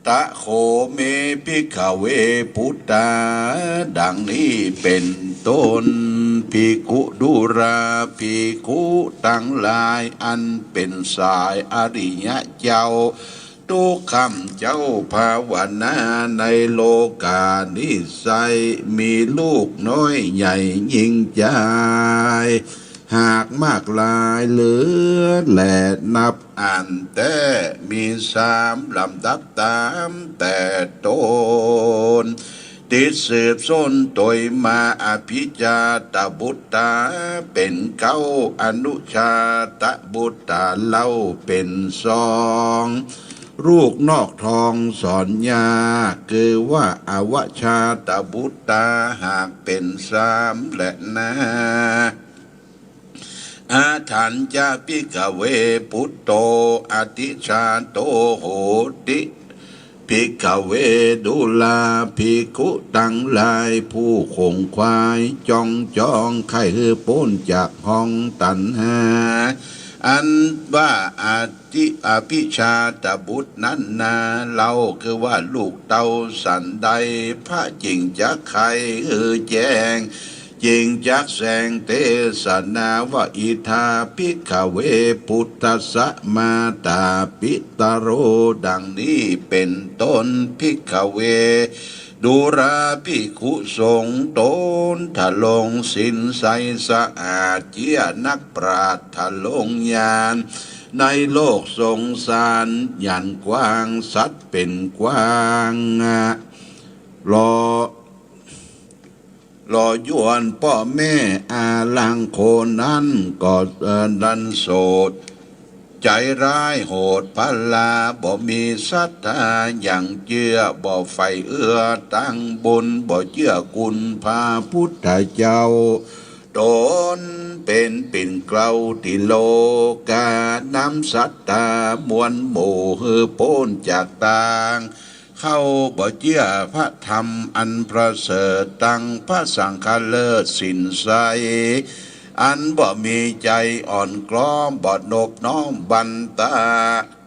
ตะโข เม ภิกขะเว ปุตตา ดังนี้เป๋นต้น ภิกขุดูรา ภิกขุตังหลายอันเป๋นสายอริยะเจ้า ตุ๊กข้ำเจ้าภาวนาในโลกานิสัย มีลูกน้อยใหญ่ยิ่งใหญ่ หากมากหลายเหลือแลนับอั้นแต๊ มีสามลำดับต๋ามแต่ต้น ติดสืบส้นตวยมา อภิชาตบุตตาเป๋นเก้า อนุชาตบุตตาเล่าเป๋นสอง ลูกนอกท้องสอนยา คือว่าอวชาตบุตตาหากเป๋นสามแลนา อาถัญจะ ภิกขะเว ปุตโต อติชาโต โหติ ภิกขะเว ดูรา ภิกขุตังหลายผู้ขงขวาย จ้องจองใค่หื้อป๊นจากห้องตัณหา อันว่าอติ อภิชาตบุตตานั้นนาเล่า คือว่าลูกเต้าสันใด พระจึงจักไขหื้อแจ้ง จึงจักแสดงเตสนาว่า อิทา ภิกขะเว ปุตตัสสะ มาตาปิตะโร ดังนี้เป๋นต้น ภิกขะเว ดูรา ภิกขุสงฆ์ต๋นทะลงศีลใสสะอาด เจื้อนักปราชญ์ทะลงญาณ ในโลกสงสารหยันกว้าง สัตว์เป๋นกว้าง รอ รอยวนป้อแม่อาลังโคนั้นก็ เอ่อ นั้นโสด ใจ๋ร้ายโหดพลา บ่มีศรัทธาหยั่งเจื้อ บ่ใฝ่เอื้อตังบุญ บ่เจื้อคุณพระพุทธเจ้า ต๋นเป๋นปิ่นเกล้าตี้โลกา นำศรัทธามวลหมู่หื้อป๊นจากตาง เขาบ่เจื้อพระธรรมอันประเสริฐ ตังพระสังฆเลิศศีลใส อันบ่มีใจ๋อ่อนกลอม บ่นบน้อมบันตา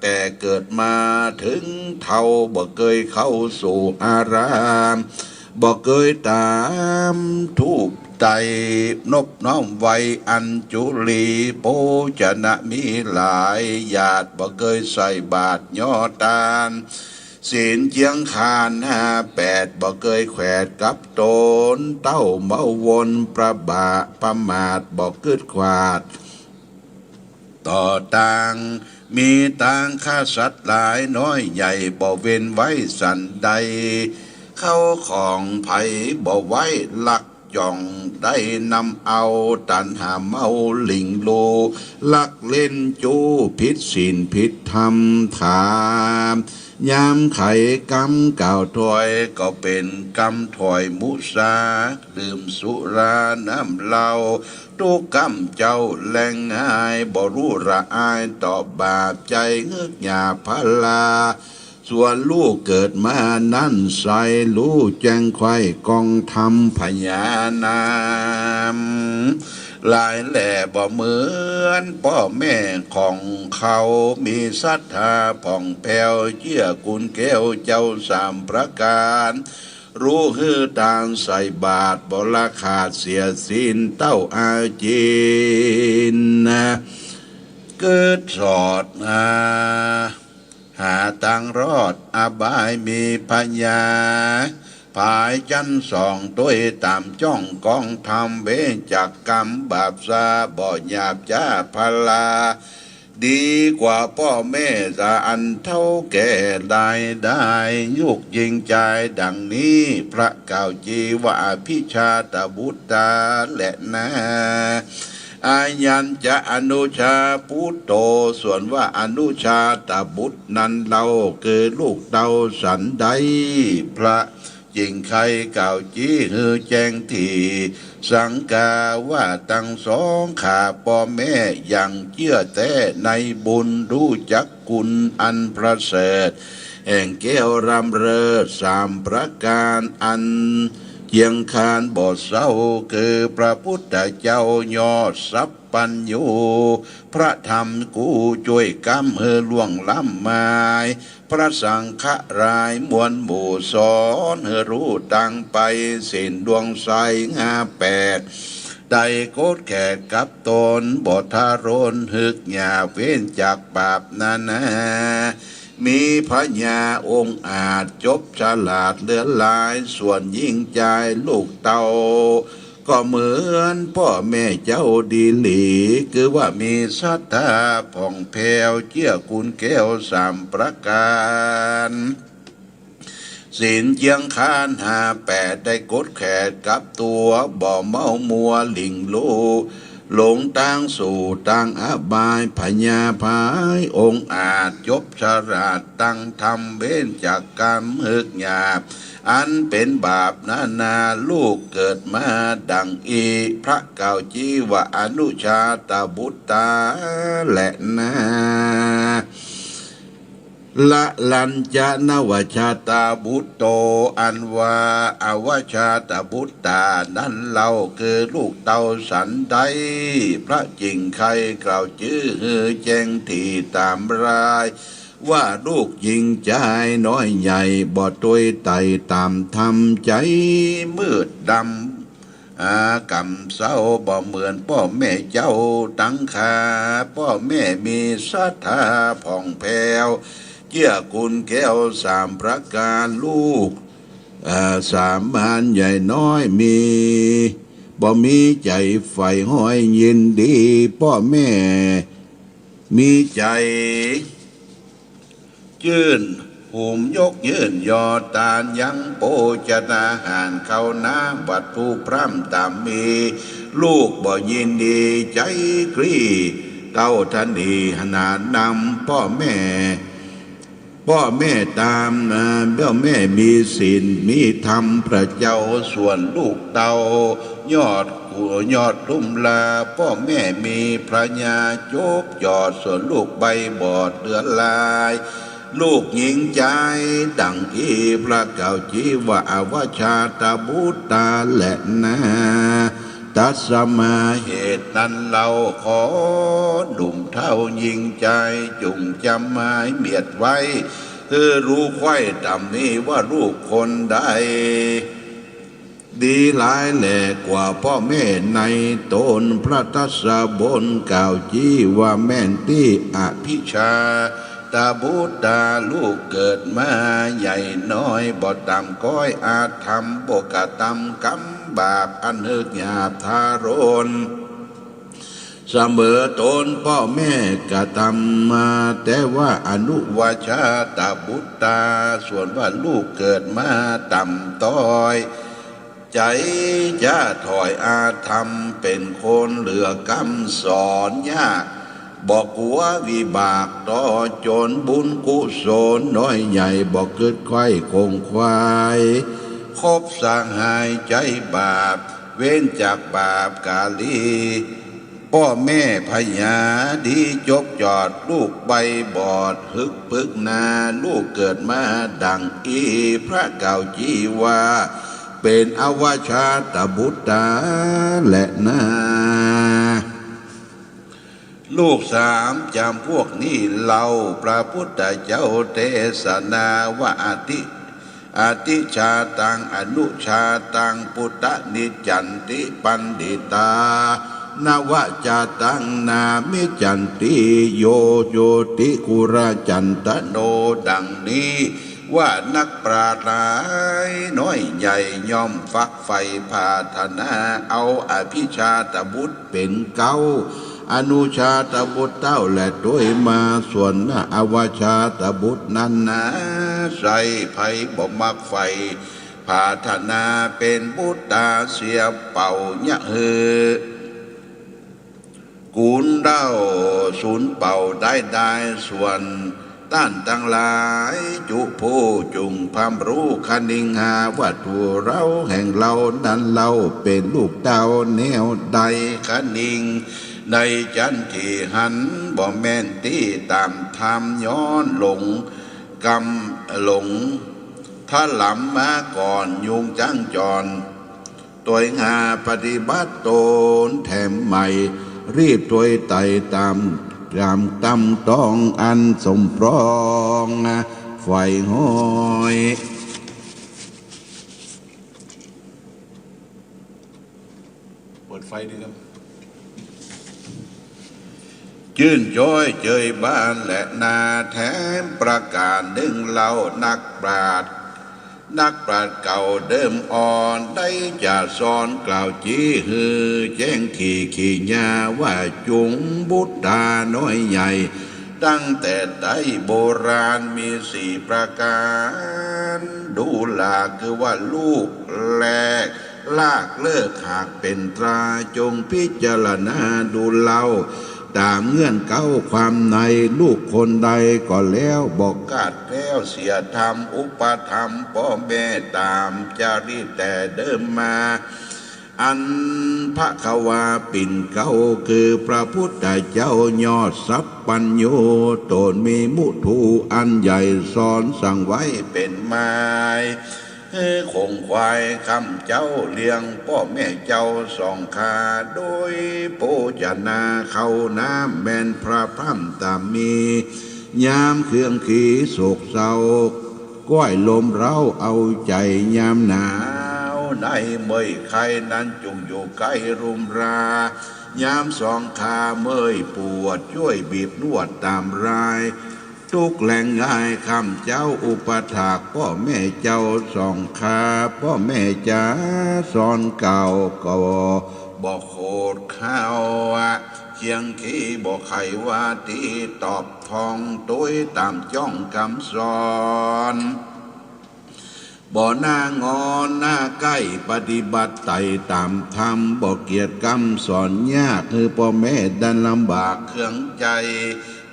แต่เกิดมาเถิงเฒ่า บ่เกยเข้าสู่อาราม บ่เกยต๋ามธูปไตร นบน้อมไหว้อัญจุลี โภชนะมีหลาย หยาดบ่เกยใส่บาตรยอตาน ศีลเจียงคานห้าแปด บ่เกยแขวดกับต๋น เต้าเมาวนประบา ประมาทบ่กึ๊ดขวาดต่อตาง มีตางฆ่าสัตว์หลายน้อยใหญ่ บ่เว้นไว้สันใด เข้าของใผบ่ไว้ลัก จ่องได้นำเอา ตัณหาเมาหลิ่งลู่ ลักเล่นจู้ผิดศีลผิดธรรมถาม ยามไขกำกล่าวถอย ก็เป๋นกำถอยมุสา ดื่มสุราน้ำเหล้า ตุ๊กกำเจ้าแลงหาย บ่ฮู้ละอายต่อบาป ใจ๋งึกหยาบพลา ส่วนลูกเกิดมานั้นใส ฮู้แจ้งไขว่กองธรรมผญานาม หลายแหล่บ่เหมือนป้อแม่ของเขา มีศรัทธาผ่องแผ้ว เจื้อคุณแก้วเจ้าสามประก๋าน ฮู้หื้อตานใส่บาตร บ่ละขาดเสียศีล เต้าอาจินนะ กึ๊ดสอดหา หาตางรอดอบายมีพญา ผายจั๊นสองตวยต๋ามจ้องกองธรรม เว้นจากกรรมบาปซา บ่หยาบจ๊าพลา ดีกว่าป้อแม่จะอันเฒ่าแก่ได้ ได้ลูกญิงจายดังนี้ พระกล่าวจีว่า อภิชาตบุตราแลนา อายัญจะอนุชาปุตโต ส่วนว่าอนุชาตบุตรนั้นเล่า คือลูกเต้าสันใด พระ จึงใค่กล่าวจี้หื้อแจ้งถี่ สังกาว่าตังสองข้าป้อแม่ยังเจื้อแต๊ในบุญ ฮู้จักคุณอันประเสริฐ แห่งแก้วล้ำเลิศสามประก๋านอันเจียงคานบ่เศร้า คือพระปุทธเจ้ายอดสัพพัญญู พระธรรมกู้จ้วยก๊ำหื้อล่วงล้ำมาย พระสังฆะหลายมวลหมู่สอนหื้อฮู้ตางไป ศีลดวงใสห้าแปด ได้กดแขนกับตน บ่ทะรน หึกหยาบเว้นจากบาปนานา มีพญาองอาจจบฉลาดเหลือหลาย ส่วนญิงจายลูกเต้า ก็เหมือนป้อแม่เจ้าดีหลี คือว่ามีศรัทธาผ่องแผ้ว เจื้อคุณแก้วสามประก๋าน ศีลเจียงคานห้าแปด ได้กดแขนกับตั๋ว บ่เมามัวหลิ่งลู่ หลงตางสู่ตางอบาย พญาผายองอาจจบฉลาดตังธรรม เว้นจากกรรมหึกหยาบ อันเป๋นบาปนานา ลูกเกิดมาดั่งอี้ พระกล่าวจี้ว่าอนุชาตบุตราแลนา ละลัญจะนวชาตบุตโต อันว่าอวชาตบุตรานั้นเล่า คือลูกเต้าสันใด พระจึงใค่กล่าวจื้อหื้อแจ้งถี่ต๋ามราย ว่าลูกญิงจายน้อยใหญ่ บ่ตวยไต่ต๋ามธรรม ใจ๋มืดดำ อา ก๋ำเศร้า บ่เหมือนป้อแม่เจ้าตังข้า ป้อแม่มีศรัทธาผ่องแผ้ว เจื้อคุณแก้วสามประก๋าน ลูก เอ่อ สามานใหญ่น้อยมี บ่มีใจ๋ใฝ่ห้อยยินดี ป้อแม่ มีใจ๋จื้นหุมยกยื่นยอตาน ยังโภชนาหารข้าวน้ำวัตถุพร่ำต๋ามมี ลูกบ่ยินดีใจ๋กรี้เต้าทนีหนานนำ ป้อแม่ ป้อแม่ต๋าม เอ่อ ป้อแม่มีศีลมีธรรมพระเจ้า ส่วนลูกเต้า ยอด ยอดลุ่มลา ป้อแม่มีพระญาจบยอด ส่วนลูกใบบอดเหลือหลาย ลูกญิงจายดั่งอี้ พระกล่าวจี้ว่าอวชาตบุตราแลนา ตัสมา เหตุนั้นเล่า ขอหนุ่มเฒ่าญิงจายจุ่งจ๋ำหมายเมียดไว้ หื้อฮู้ใค่ต๋ามนี้ว่าลูกคนใด ดีหลายแลกว่าป้อแม่ในต๋น พระทศพลกล่าวจี้ว่าแม่นตี้ อภิชาตบุตรา ลูกเกิดมาใหญ่น้อย บ่ต่ำก๊อยอาธรรม บ่กระตำกรรมบาปอันหึกหยาบทารุณ เสมอต๋นป้อแม่กระตำมา แต่ว่าอนุวชาตบุตรา ส่วนว่าลูกเกิดมาต่ำต้อย ใจ๋จะถอยอาธรรม เป๋นคนเหลือกำสอนยาก บ่กั๋ววิบากต่อจ๋น บุญกุศลน้อยใหญ่ บ่กึ๊ดใค่ขงขวาย คบสหายใจ๋บาป เว้นจากบาปกาลี ป้อแม่พญาดีจบยอด ลูกใบบอดหึกปึกนา ลูกเกิดมาดั่งอี้ พระกล่าวจี้ว่าเป๋นอวชาตบุตราแลนา ลูกสามจ๋ำพวกนี้เล่า พระปุทธเจ้าเตสนาว่า อติ อติชาตัง อนุชาตัง ปุตตะ นิจฉันติ ปัณฑิตา นวชาตัง นามิจฉันติ โย โยติ กุลจันตโน ดั่งนี้ ว่านักปราชญ์หลายน้อยใหญ่ ย่อมฟักใฝ่ปรารถนา เอาอภิชาตบุตรเป๋นเก๊า อนุชาตบุตรเต้าแลตวยมา ส่วนอวชาตบุตรนั้นนา ใส่ใผบ่มักใฝ่ ผาถนาเป๋นบุตราเสียเป่า เยียะหื้อ กูลเต้าสูญเป่าได้ได้ ส่วนต้านตังหลายจุผู้จุ่งพร่ำฮู้ คะนิงหาว่าถูเฮาแห่งเฮานั้นเล่า เป๋นลูกเต้าแนวใด คะนิงในจันทน์ตี้หัน บ่แม่นตี้ต๋ามธรรม ย้อนหลงกำหลง ถลำมาก่อนยุงจั้งจอน ตวยหาปฏิบัติต๋นแถมใหม่ รีบตวยไต่ต๋าม ต๋ามตำต้องอันสมปรองใฝ่ห้อย เปิดไฟดีครับ จื้นจ้อยเจยบานแลนา แถมประก๋านนึ่งเล่า นักปราชญ์ นักปราชญ์เก่าเดิมอ่อน ได้จะสอนกล่าวจี้หื้อแจ้งถี่ขีญา ว่าจุ่งบุตราน้อยใหญ่ ตั้งแต่ใต้โบราณมีสี่ประก๋าน ดูหลากคือว่าลูกแรก ลากเลิกหากเป๋นตรา จงพิจารณาดูเล่า ต๋ามเงื่อนเก๊าความใน ลูกคนใดก็แล้ว บ่ขาดแคล้วเสียธรรม อุปถัมภ์ป้อแม่ต๋ามจารีตแต่เดิมมา อันพระกวาปิ่นเกล้า คือพระพุทธเจ้ายอดสัพพัญญู ต๋นมีมุทูอันใหญ่ สอนสั่งไว้เป๋นไม้ หื้อคงไขว่ ข้าพเจ้าเลี้ยงป้อแม่เจ้าสองข้า โดยโภชนาข้าวน้ำ แม่นพร่ำต๋ามมี ยามเคืองขีโศกเศร้า ก้อยลมเร้าเอาใจ๋ ยามหนาว ในเมื่อยไข้นั้นจุ่งอยู่ใก้ลุ่มรา ยามสองข้าเมื่อยปวด จ้วยบีบนวดต๋ามราย ตุ๊กข์แรงง่าย ข้าพเจ้าอุปถากป้อแม่เจ้าสองข้า ป้อแม่จ๋าสอนกล่าวก็บ่โขดเค้า เคียงคีบ่ไขว่าตี้ ตอบท่องตวยต๋ามจ้องกำสอน บ่หน้างอนหน้าใก้ ปฏิบัติไต่ต๋ามธรรม บ่เกียจกำสอนยาก หื้อป้อแม่ดันลำบากเคืองใจ๋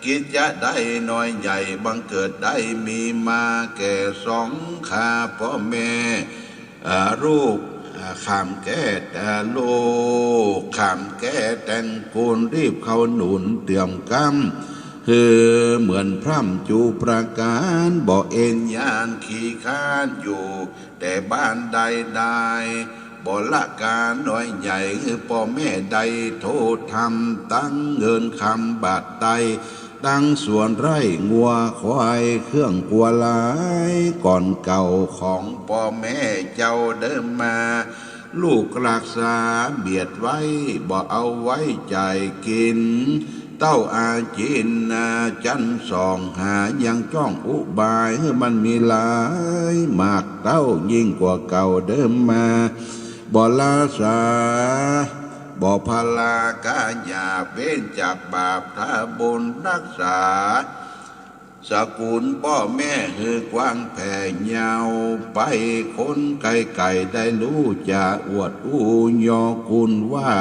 กิจจะได้น้อยใหญ่ บังเกิดได้มีมา แก่สองข้าป้อแม่ เอ่อ ลูก เอ่อ ข้ามแก้ เอ่อ ลูกข้ามแก้แต่งกูล รีบเข้าหนุนเตื๋อมกำ หื้อเหมือนพร่ำจูประก๋าน บ่เอนยานขี้ค้านอยู่แต่บ้านใดๆ บ่ละก๋านน้อยใหญ่ หื้อป้อแม่ได้โทษธรรม ตังเงินคำบาทไต้ ตังสวนไร่งัวควาย เครื่องครัวหลาย ก่อนเก่าของป้อแม่เจ้าเดิมมา ลูกรักษาเบียดไว้ บ่เอาไว้จ่ายกิ๋น เต้าอาจินนา จันสองหายังจ้องอุบาย หื้อมันมีหลาย มากเต้ายิ่งกว่าเก่าเดิมมา บ่ละสา บ่พลากาหยาบ เว้นจากบาป ถ้าบุญรักษา สกุลป้อแม่หื้อกว้างแผ่ยาวไป คนไกลๆ ได้ฮู้จะอวดอู้ยอกุลว่า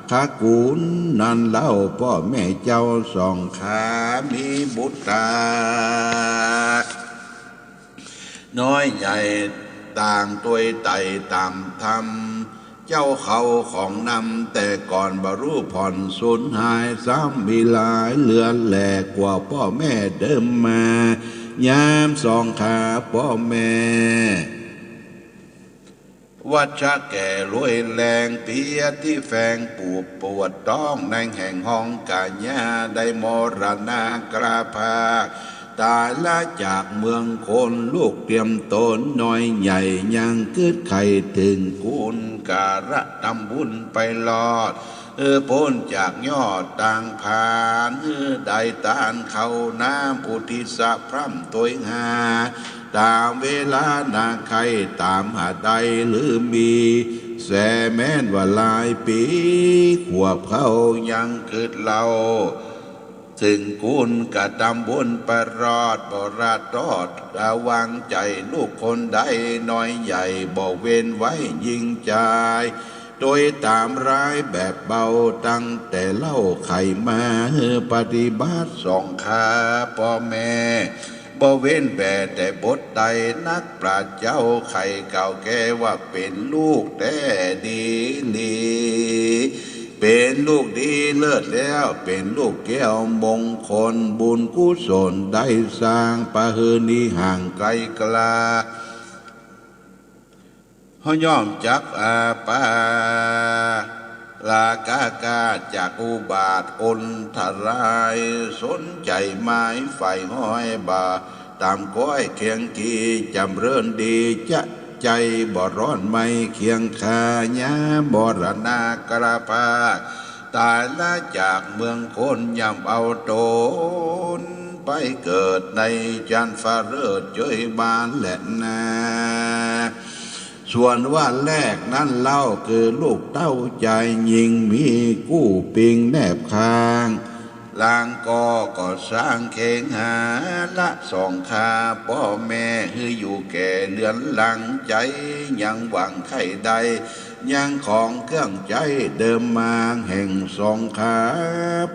ตระกูลนั้นเล่า ป้อแม่เจ้าสองข้ามีบุตรา น้อยใหญ่ต่างตวยไต่ต๋ามธรรม เจ้าเขาของนำแต่ก่อนบ่ฮู้ผ่อนสูญหาย ซ้ำมีหลายเหลือแหลกกว่าป้อแม่เดิมมา ยามสองข้าป้อแม่ วัชชะแก่รวยแรง เปียตี้แฟงปูบปวดต๊อง ในแห่งฮ้องก๋าญา ได้มรณะกราภาค ต๋ายละจากเมืองคน ลูกเตียมต๋นน้อยใหญ่ ยังกึ๊ดใค่เถิงกุณการะตำบุญไปรอด เออ ป๊นจากยอดตางผาน เออ ได้ตานข้าวน้ำอุทิศพร่ำตวยหา ต๋ามเวลานาใค่ต๋ามหาได้หรือมี แสแม้นว่าหลายปี๋ ขวบเขายังกึ๊ดเล่า เถิงกุนกระตำบุญประหลาด บ่ละตอดวางใจ๋ ลูกคนใดน้อยใหญ่ บ่เว้นไว้ยิ่งจาย โดยต๋ามรายแบบเบา ตั้งแต่เล่าใค่มา หื้อปฏิบัติสองข้าป้อแม่ บ่เว้นแม้แต่บทใด นักปราชญ์เจ้าใค่กล่าวแก่ว่าเป๋นลูกแต๊ดีหลี เป๋นลูกดีเลิศแล้ว เป๋นลูกแก้วมงคล บุญกุศลได้สร้าง ปะหื้อหนีห่างไกลกล้า เฮาย่อมจัก อา ปา ลากากาจากอุบาทอันตราย สนใจ๋หมายใฝ่ห้อยบ่า ต๋ามก้อยเคียงตี้จ๋ำเริญดี จะใจ๋บ่ร้อนไหม้เคียงคา ยามมรณะกระพาก ต๋ายละจากเมืองคน ย่อมเอาต๋นไปเกิดในจันทร์ฟ้าเลิศเจ้ยบานแลนา ส่วนว่าแรกนั้นเล่า คือลูกเต้าจายญิง มีกู้ปิงแนบข้าง ลางก่อ ก่อสร้างเขงหา ละสองข้าป้อแม่ หื้ออยู่แก่เฮือนหลัง ใจ๋ยังหวังใค่ได้ ยังของเครื่องใจ๊เดิมมา แห่งสองข้า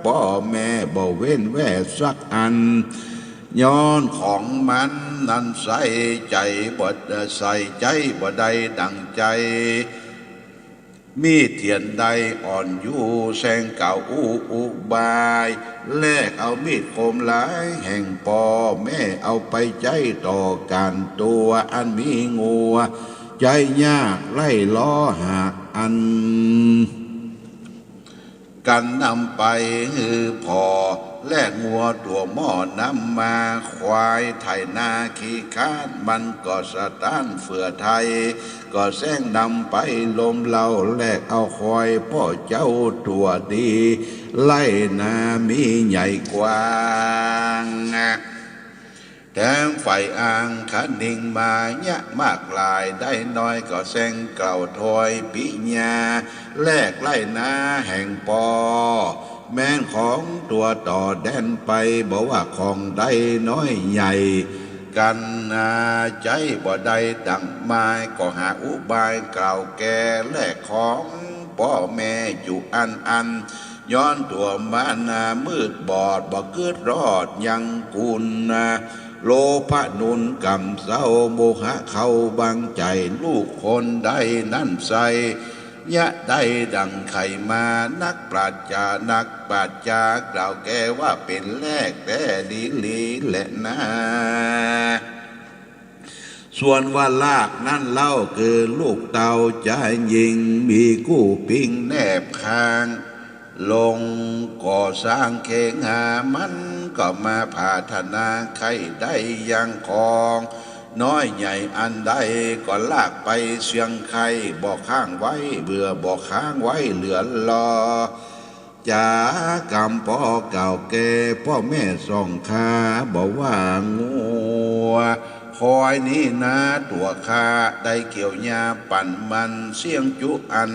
ป้อแม่ บ่เว้นแว่สักอัน ย้อนของมันนั้นใส่ใจ๋บ่ ใส่ใจ๊บ่ได้ดั่งใจ๋ มีดเตียนได้อ่อนอยู่ แสงกล่าวอู้อุบาย แลกเอามีดคมหลายแห่งป้อแม่ เอาไปใจ๊ต่อก๋านตั๋วอันมีงัว ใจ๊ยากไล่ล้อหากอัน กันนำไปหื้อผ่อ แลกงัวตั๋วหม้อนำมา ควายไถนาขี้คร้าน มันก็สะต๊านเฟื่อไถ ก็แสงนำไปลมเล่า แลกเอาควายป้อเจ้าตั๋วดี ไล่นามีใหญ่กว้าง แถมฝ่ายอังคณิงมายะมากหลาย ได้น้อยก็แสงกล่าวถอยปิญญา แลกไล่นาแห่งป้อ แม้นของตั๋วต่อแดนไป บ่ว่าของใดน้อยใหญ่ กันนาใจ๊บ่ได้ดั่งหมาย ก็หาอุบายกล่าวแก่ แลกของป้อแม่จุอันอัน ย้อนตั๋วมานามืดบอด บ่กึ๊ดรอดยังกุณ โลภะหนุนกำเซ้า โมหะเข้าบังใจ๋ ลูกคนใดนั้นใส่ ยะได้ดั่งใค่มา นักปราชญ์จา นักปราชญ์จากล่าวแก่ว่าเป๋นแรกแต๊ดีหลีแลนา ส่วนว่าลากนั้นเล่า คือลูกเต้าจายญิง มีกู้ปิงแนบข้าง ลงก่อสร้างเขงหา มันก็มาผาถนาใค่ได้ยังของ น้อยใหญ่อันใดก็ลากไปเสี้ยงใค่ บ่ค้างไว้เบื่อ บ่ค้างไว้เหลือลอ จ๋ากำป้อกล่าวแก่ป้อแม่สองข้า บ่ว่างัวควายนี้นาตั๋วข้า ได้เกี่ยวหญ้าปั่นมันเสี้ยงจุอัน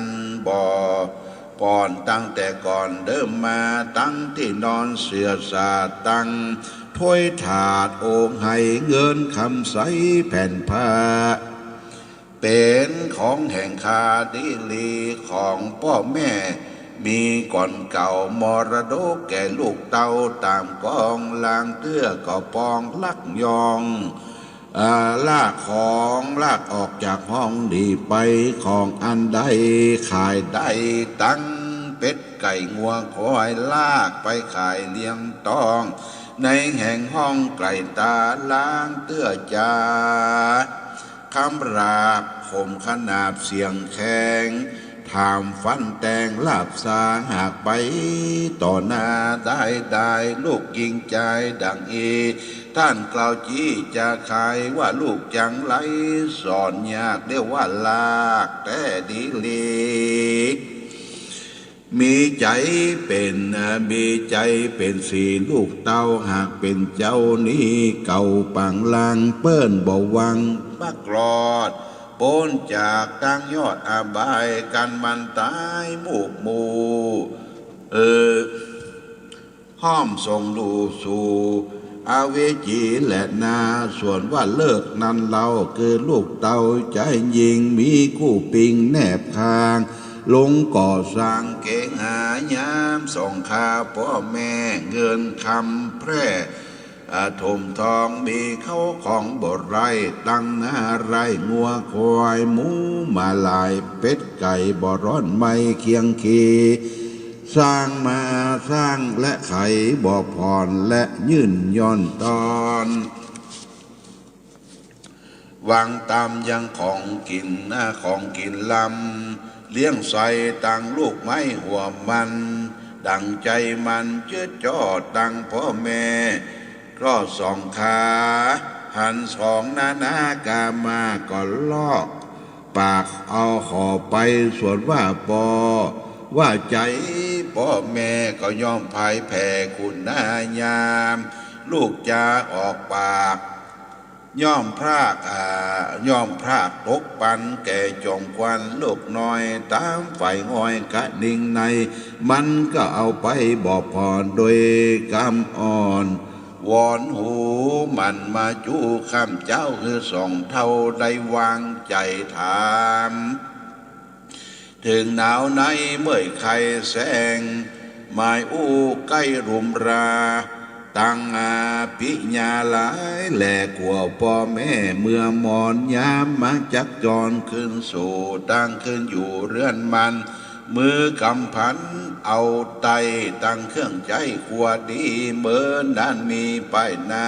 บ่ ก่อนตั้งแต่ก่อนเดิมมา ตั้งตี้นอนเสื่อสาตั้ง ถ้วยถาดโอ่งไหเงินคำใสแผ่นผ้า เป๋นของแห่งข้าดีหลีของป้อแม่ มีก่อนเก่ามรดกแก่ลูกเต้าต๋ามกอง ลางเตื้อก็ปองลักยอง อ่า ลากของลากออกจากห้องหนีไป ของอันใดขายได้ตังเป็ดไก่งัวควาย ลากไปขายเลี้ยงต้อง ในแห่งห้องไกลต๋า ลางเตื้อจาคำหลาบข่มขนาบเสียงแข็ง ถามฟันแตงลาบสา หากไปต่อหน้าได้ได้ ลูกญิงจายดั่งอี้ ต้านกล่าวจี้จาขาย ว่าลูกจังไรสอนยาก เรียกว่าลากแต๊ดีหลี มีใจ๋เป๋น มีใจ๋เป๋นสีลูกเต้า หากเป๋นเจ้านี้เก่าปางลาง เปิ้นบ่หวังมักรอด ป๊นจากตางยอดอบาย กันมันต๋ายมูกหมู่ เออ ห้อมส่งลูกสู่อเวจีแลนา ส่วนว่าเลิกนั้นเล่า คือลูกเต้าใจ๋ยิ่ง มีกู้ปิงแนบข้าง ลงก่อสร้างเก๋งหายามสองข้าป้อแม่ เงินคำแพร่ อ่า ถมทองมีเข้าของบ่ไร้ ตังนาไร่งัวควายหมูหมาหลาย เป็ดไก่บ่ร้อนไหม้เคียงคี สร้างมาสร้างและไขบ่ผ่อน และยื่นย่อนตอน วางต๋ามยังของกิ๋นนา ของกิ๋นลำ เลี้ยงใส่ตังลูกไม้หัวมัน ดั่งใจ๋มันจืดจ้อตังป้อแม่ ก็สองข้า หันสองนานากามาก็ลอกปากเอาขอไป ส่วนว่าป้อ ว่าใจ๋ป้อแม่ ก็ย่อมพ่ายแผ่คุณนายาม ลูกจาออกปาก ย่อมพราก อ่า ย่อมพรากตกปันแก่จอมควัน ลูกน้อยต๋ามฝ่ายง่อยกะนิ่งใน มันก็เอาไปบ่ผ่อนโดยกำอ่อน วอนหูหมั่นมาจู้ข้ามเจ้า หื้อสองเฒ่าได้วางใจ๋ถาม เถิงหนาวในเมื่อยไข้แสง หมายอู้ใก้รุมรา ตังอาปิญาหลายแล กั๋วป้อแม่เมื่อมอน ยามมาจักจรขึ้นสู่ ตังขึ้นอยู่เรือนมัน มือกำพันเอาไต้ ตังเครื่องใจ๊ครัวดี เมินนั้นมีป้ายหน้า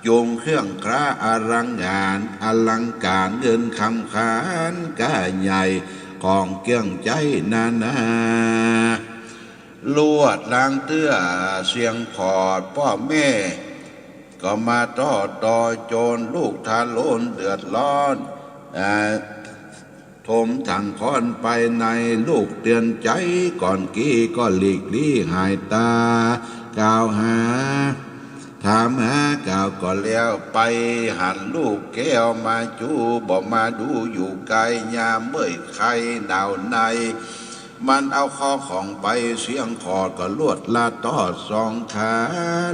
จุงเครื่องคล้าอลังก๋าน อลังก๋าน เงินคำขานก้าใหญ่ ของเครื่องใจ๊นานา ลวดลางเตื้อเสียงขอด ป้อแม่ก็มาต้อต่อโจร ลูกทารุณเดือดร้อน อ่า ถมถังค้อนไปใน ลูกเตือนใจ๋ก่อนกี้ ก็หลีกลี้หายต๋า กล่าวหา ถามหากล่าวก็แล้ว ไปหันลูกแก้วมาจู้ บ่มาดูอยู่ไกล ยามเมื่อยไข้หนาวใน มันเอาข้าวของไปเสี้ยงขอด ก็ลวดลาดตอดสองข้า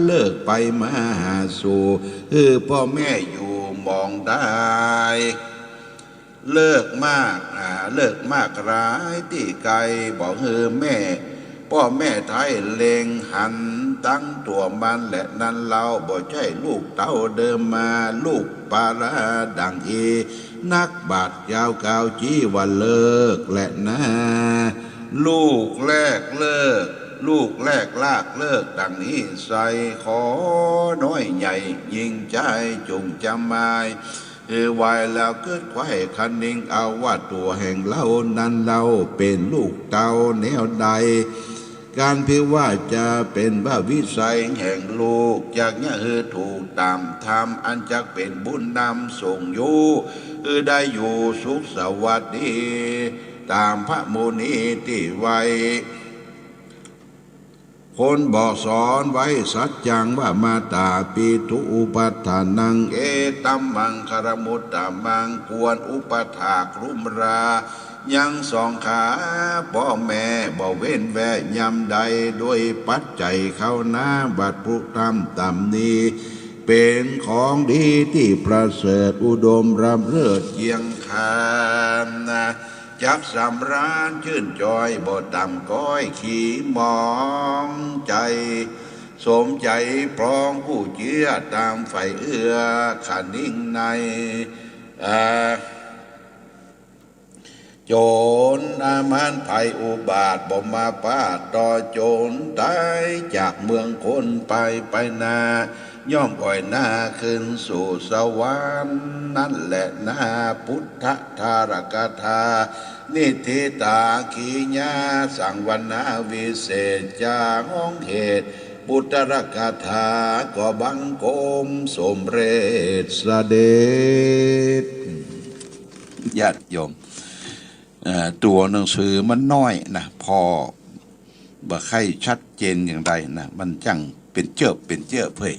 เลิกไปมาหาสู่ หื้อป้อแม่อยู่หมองได้ เลิกมาก อ่า เลิกมากหลายตี้ไกล บ่หื้อแม่ ป้อแม่ไท้เล็งหันตังตั๋วมันแลนั้นเล่า บ่ใจ้ลูกเต้าเดิมมา ลูกปาราดั่งอี นักบาดยาวกาวจี้ว่าเลิกแลนา ลูกแรกเลิก ลูกแรกลากเลิกดั่งนี้ไส้ ขอน้อยใหญ่ยิ่งใจ๊จุ่งจำมาย หื้อไหวแล้วกึ๊ดไขว้คะนิงเอา ว่าตั๋วแห่งเล่านั้นเล่า เป๋นลูกเต้าแนวใด ก๋านพิว่าจะเป๋นว่าวิสัยแห่งลูก จักเยียะหื้อถูกต๋ามธรรม อันจักเป๋นบุญนำส่งอยู่ หื้อได้อยู่สุขสวัสดี ต๋ามพระมุนีตี้ไหว้ คนบ่สอนไว้สัจจังว่า มาตาปิตุอุปัฏฐานัง เอตัมมังคลมุตตมัง ควรอุปถากรุมรา ยังสองข้าป้อแม่ บ่เว้นแวะยามใด โดยปัจจัยเข้านา บัดพุทธธรรมต๋ามนี้ เป๋นของดีตี้ประเสริฐ อุดมรำเลิศเยียงคานนา จักสำราญจื้นจอย บ่ต่ำก้อยขี้หมองใจ๋ สมใจ๋ปรองผู้เจื้อ ต๋ามใฝ่เอื้อคะนิงใน อ่า โจรอามารภัยอุบาท บ่มาป้าต่อโจรต๋ายจากเมืองคนไป ไปนา ย่อมอ่อยหน้าขึ้นสู่สวรรค์นั้นแลนา พุทธทารักถา นิธิตาขีญา สังวรรณาวิเศษ จาฮ้องเหตุ พุทธรักถา ก็บังคมสมเร็จเสด็จ ญาติโยม เอ่อ ตั๋วหนังสือมันน้อยนะ ผ่อบ่ใค่ชัดเจนอย่างใดนะ มันจั้งเป๋นเจิบเป๋นเจิบเพ่ย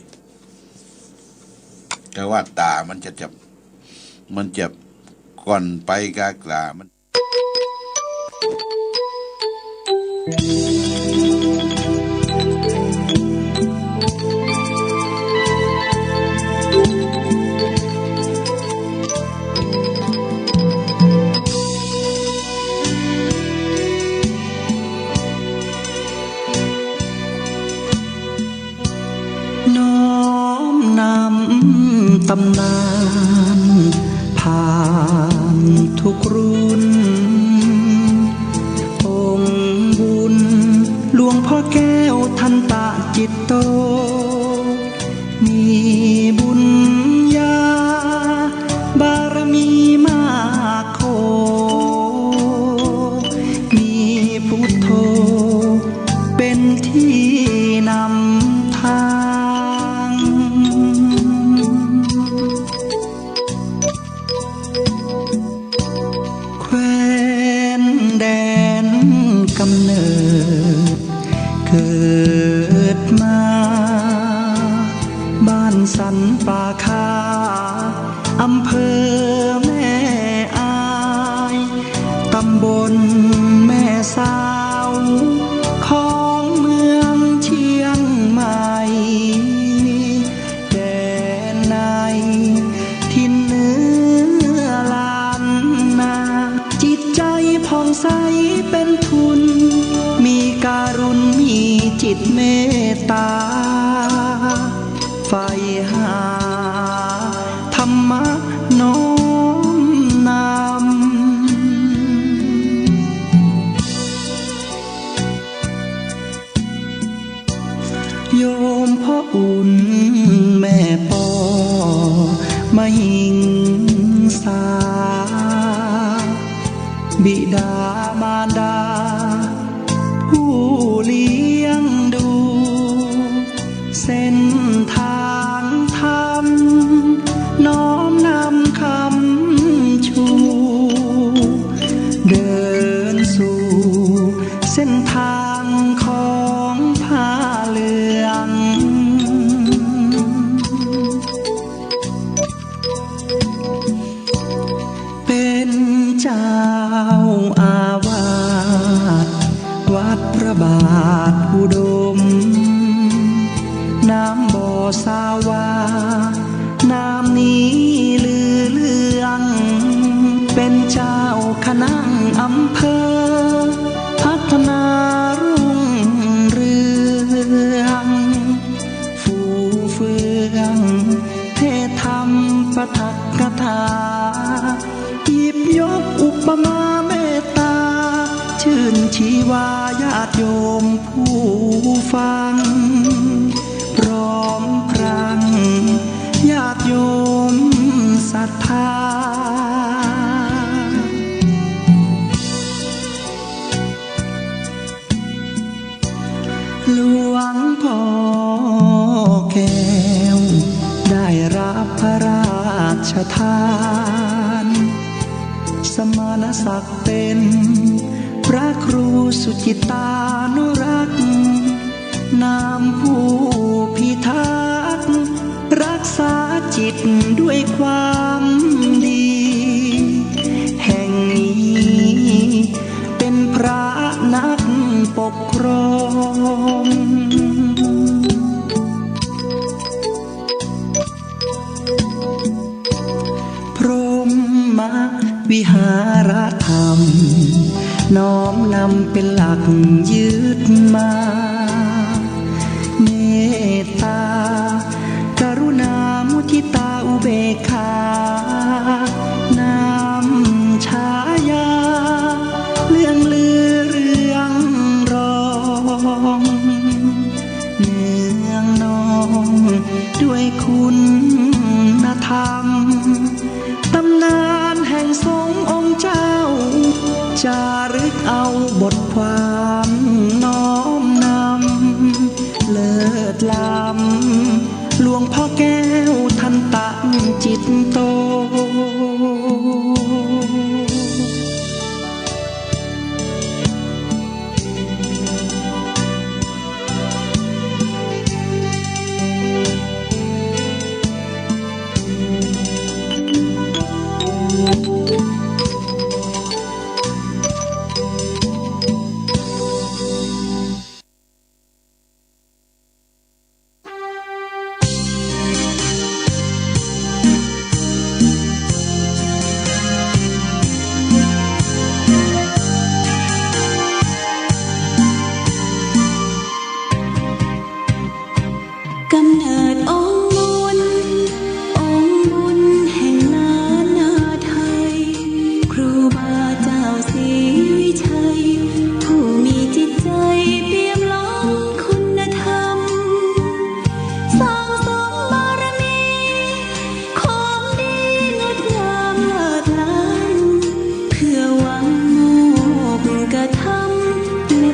แต่ว่าต๋ามันจะ จะ มันจะ โก ก่อนไปกาก๋ามัน น้อมนำต๋ำนานผ่านทุกรุ่น องค์บุญหลวงพ่อแก้วทันตะจิตโต มีบุญญาบารมีมากโข มีพุทโธเป๋นตี้นำตาง แคว้นแดนก๋ำเนิดเกิดมา บ้านสันป่าคา อำเภอแม่อาย ต๋ำบลแม่สาว ของเมืองเจียงใหม่ แดนในถิ่นเหนือล้านนา จิตใจ๋ผ่องใสเป๋นทุน มีกรุณ มีจิตเมตต๋า ใฝ่หาธรรมะน้อมนำ โยมพ่ออุ่นแม่ปอมหิงสา บิดามารดาผู้เลี้ยงดู เส้นทางธรรมน้อมนำคำชู เดินสู่เส้นทางของผ้าเหลือง เป๋นเจ้าอาวาสวัดพระบาทอุดม นามบ่สาวา นามนี้ลือเลื่อง เป๋นเจ้าคณะอำเภอ พัฒนารุ่งเรือง ฟูเฟืองเทศน์ธรรมปาฐกถา หยิบยกอุปมาเมตต๋า ชื่นชีวาญาติโยมผู้ฟัง พร้อมพรังญาติโยมศรัทธา หลวงพ่อแก้วได้รับพระราชทาน สมณศักดิ์เป๋นพระครูสุจิตตานุรักษ์ นามผู้พิทักษ์ รักษาจิตด้วยความดี แห่งนี้เป๋นพระนักปกครอง พรหมวิหารธรรม น้อมนำเป๋นหลักยึดมา เมตตา กรุณา มุทิตา อุเบกขา นามฉายา เลื่องลือเรืองรอง เนืองนองด้วยคุณธรรม ต๋ำนานแห่งสงฆ์องค์เจ้า จารึกเอาบทความน้อมนำ เลิศล้ำ หลวงพ่อแก้วทันตะจิตโต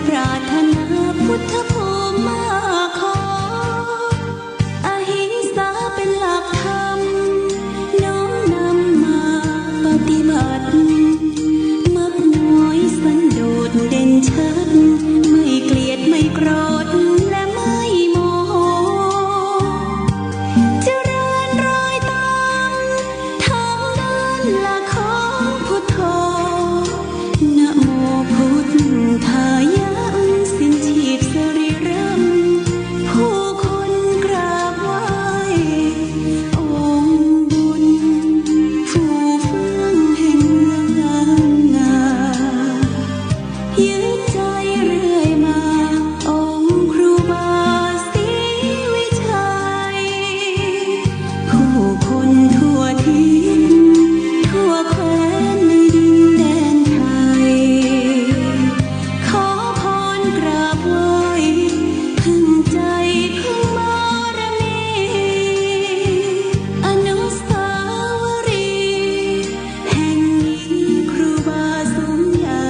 ปรารถนาพุทธภูมิมาขอ อหิงสาเป็นหลักธรรม น้อมนำมาปฏิบัติ มักน้อยสันโดษเด่นชัด ไม่เกลียดไม่โกรธและไม่โมโห เจริญรอยตาม ทางด้านหลักของพุทโธ นะโมพุทธายะ สิ้นชีพสรีระ ผู้คนกราบไหว้ องค์บุญ ฟู่เฟื่องแห่งเมืองล้านนา ยึดใจเรื่อยมา องค์ครูบาศรีวิชัย ผู้คนทั่วทิศ ทั่วแคว้นในดินแดนไทย ขอพรกราบไหว้ พึ่งใจพึ่งบารมี อนุสาวรีย์ แห่งนี้ครูบาสูงใหญ่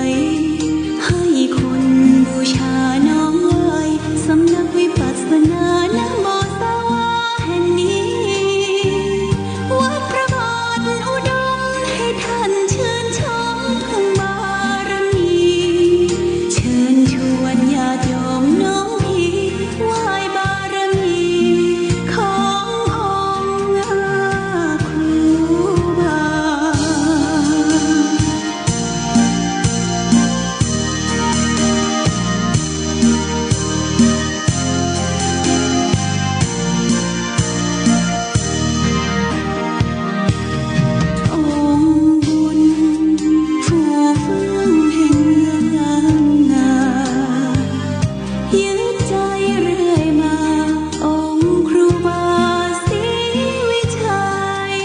ให้คนบูชาน้อมไหว้ สำนักวิปัสสนานะโมสวาแห่งนี้ วัดพระบาทอุดม ให้ท่านชื่นชมพึ่งบารมี เชิญชวนญาติโยมน้อมพิง ไหว้บารมีขององค์ครูบา องค์บุญ ฟู่เฟื่องแห่งเมืองล้านนา ยึดใจเรื่อยมา องค์ครูบาศรีวิชัย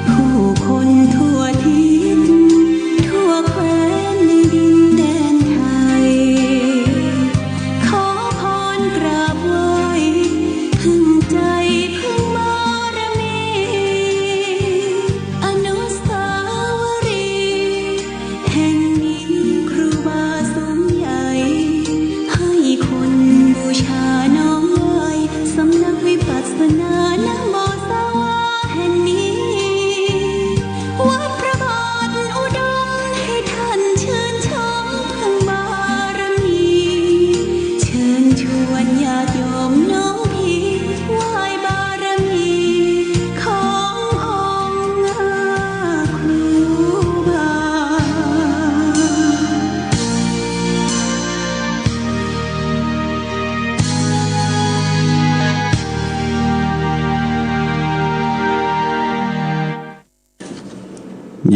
ผู้คนทั่วทิศ ทั่วแคว้นในดินแดนไทย ขอพรกราบไหว้ พึ่งใจพึ่งบารมี อนุสาวรีย์ แห่งนี้ครูบาสูงใหญ่ ให้คนบูชาน้อมไหว้ สำนักวิปัสสนานะโมสวาแห่งนี้ วัดพระบาทอุดม ให้ท่านชื่นชมพึ่งบารมี เชิญชวนญาติโยมน้อมพิง ไหว้บารมีขององค์ครูบา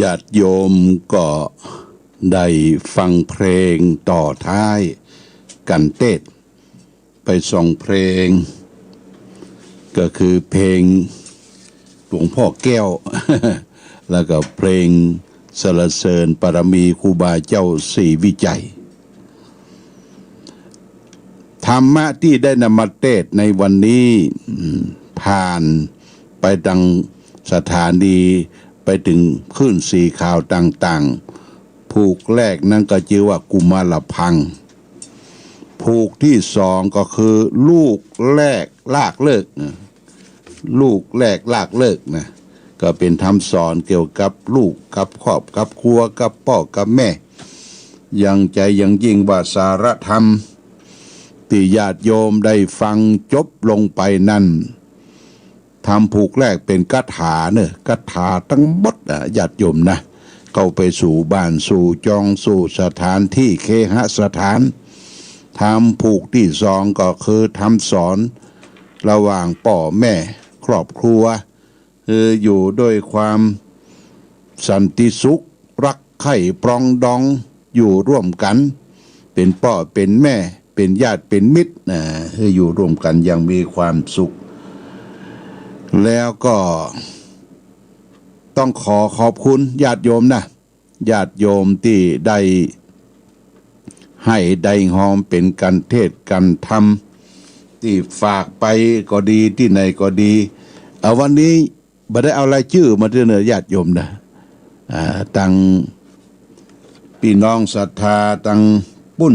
ญาติโยมก็ได้ฟังเพลงต่อท้ายกัณฑ์เตสน์ ไปสองเพลง ก็คือเพลงหลวงพ่อแก้ว แล้วก็เพลงสรรเสริญบารมีครูบาเจ้าศรีวิชัย ธรรมะตี้ได้นำมาเตสน์ในวันนี้ อืม ผ่านไปตังสถานี ไปตึงคลื่นสีขาวต่างๆ ผูกแรกนั้นก็จื้อว่ากุมารพัง ผูกตี้สองก็คือลูกแรกรากเหง้านะ ลูกแรกรากเหง้านะ ก็เป๋นธรรมสอนเกี่ยวกับลูกกับครอบกับครัวกับป้อกับแม่ อย่างใจ๋อย่างยิ่งว่าสาระธรรมตี้ญาติโยมได้ฟังจบลงไปนั้น ธรรมผูกแรกเป๋นคาถาเน่อ คาถาตังหมดอะ ญาติโยมนะ เข้าไปสู่บ้านสู่จองสู่สถานตี้เคหสถาน ธรรมผูกตี้สองก็คือธรรมสอนระหว่างป้อแม่ครอบครัว คืออยู่ด้วยความสันติสุข รักใคร่ปรองดอง อยู่ร่วมกั๋น เป๋นป้อเป๋นแม่ เป๋นญาติเป๋นมิตรนะ คืออยู่ร่วมกั๋นอย่างมีความสุข แล้วก็ต้องขอขอบคุณญาติโยมนะ ญาติโยมตี้ได้ ไห้ได้ฮอมเป๋นกัณฑ์เตสน์กัณฑ์ธรรม ตี้ฝากไปก็ดี ตี้ไหนก็ดี เอา วันนี้บ่ได้เอารายจื้อมาเตื้อเน่อญาติโยมนะ อ่า ตังปี้น้องศรัทธาตังปุ้น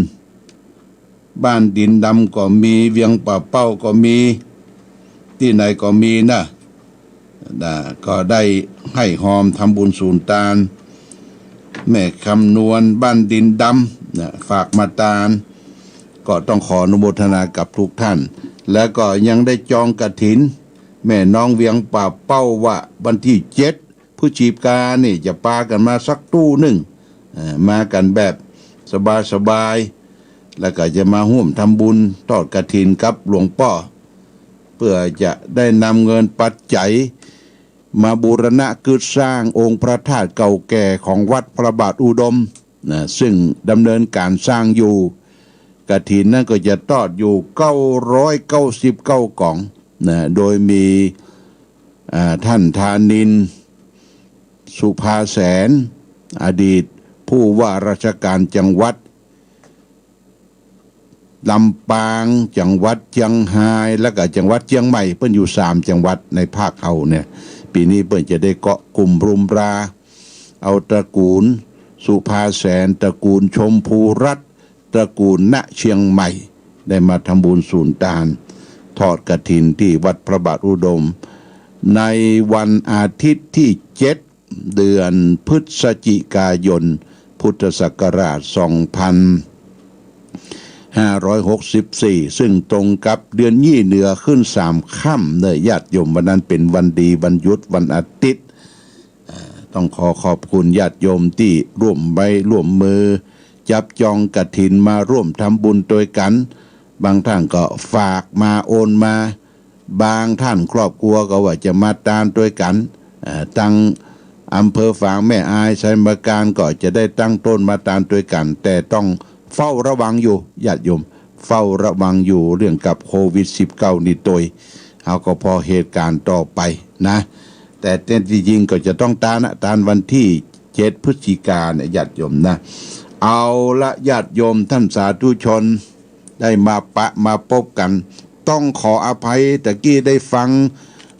บ้านดินดำก็มี เวียงป่าเป้าก็มี ตี้ไหนก็มีนะ นะ ก็ได้ให้ฮอมทำบุญสูนตาน แม่คำนวณบ้านดินดำนะ ฝากมาตาน ก็ต้องขออนุโมทนากับทุกท่าน แล้วก็ยังได้จองกฐิน แม่น้องเวียงป่าเป้าว่าวันที่เจ็ดพฤศจิกานี่จะปากั๋นมาสักตู้นึ่ง เอ่อ มากั๋นแบบสบายๆ แล้วก็จะมาฮ่วมทำบุญทอดกฐินกับหลวงป้อ เปื้อจะได้นำเงินปัจจัยมาบูรณะกึ๊ดสร้างองค์พระธาตุเก่าแก่ของวัดพระบาทอุดมนะ ซึ่งดำเนินก๋านสร้างอยู่ กฐินนั้นก็จะทอดอยู่เก้าร้อยเก้าสิบเก้ากองนะ โดยมี อ่า ท่านธานินทร์ สุภาแสน อดีตผู้ว่าราชการจังหวัดลำปาง จังหวัดเจียงฮาย แล้วก็จังหวัดเจียงใหม่ เปิ้นอยู่สามจังหวัดในภาคเฮาเนี่ย ปี๋นี้เปิ้นจะได้เกาะกลุ่มรุมรา เอาตระกูลสุภาแสน ตระกูลชมพูรัตน์ ตระกูล ณ เชียงใหม่ ได้มาทำบุญสูนตาน ทอดกฐินตี้วัดพระบาทอุดม ในวันอาทิตย์ที่เจ็ดเดือนพฤศจิกายน พุทธศักราชสองพันห้าร้อยหกสิบสี่ ซึ่งตรงกับเดือนยี่เหนือขึ้นสามค่ำเน่อญาติโยม วันนั้นเป๋นวันดีวันหยุดวันอาทิตย์ อ่า ต้องขอขอบคุณญาติโยมตี้ร่วมไม้ร่วมมือ จับจองกฐินมาร่วมทำบุญตวยกั๋น บางท่านก็ฝากมาโอนมา บางท่านครอบครัวก็ว่าจะมาตานตวยกั๋น อ่า ตังอำเภอฝาง แม่อาย ไชยปราการก็จะได้ตั้งต้นมาตานตวยกั๋น แต่ต้องเฝ้าระวังอยู่ญาติโยม เฝ้าระวังอยู่เรื่องกับโควิดสิบเก้านี่ตวย เฮาก็ผ่อเหตุก๋ารณ์ต่อไปนะ แต่แต๊จริงๆก็จะต้องตานนะ ตานวันที่เจ็ดพฤศจิกาเนี่ยญาติโยมนะ เอาละญาติโยมท่านสาธุชน ได้มาปะมาปบกั๋น ต้องขออภัย ตะกี้ได้ฟัง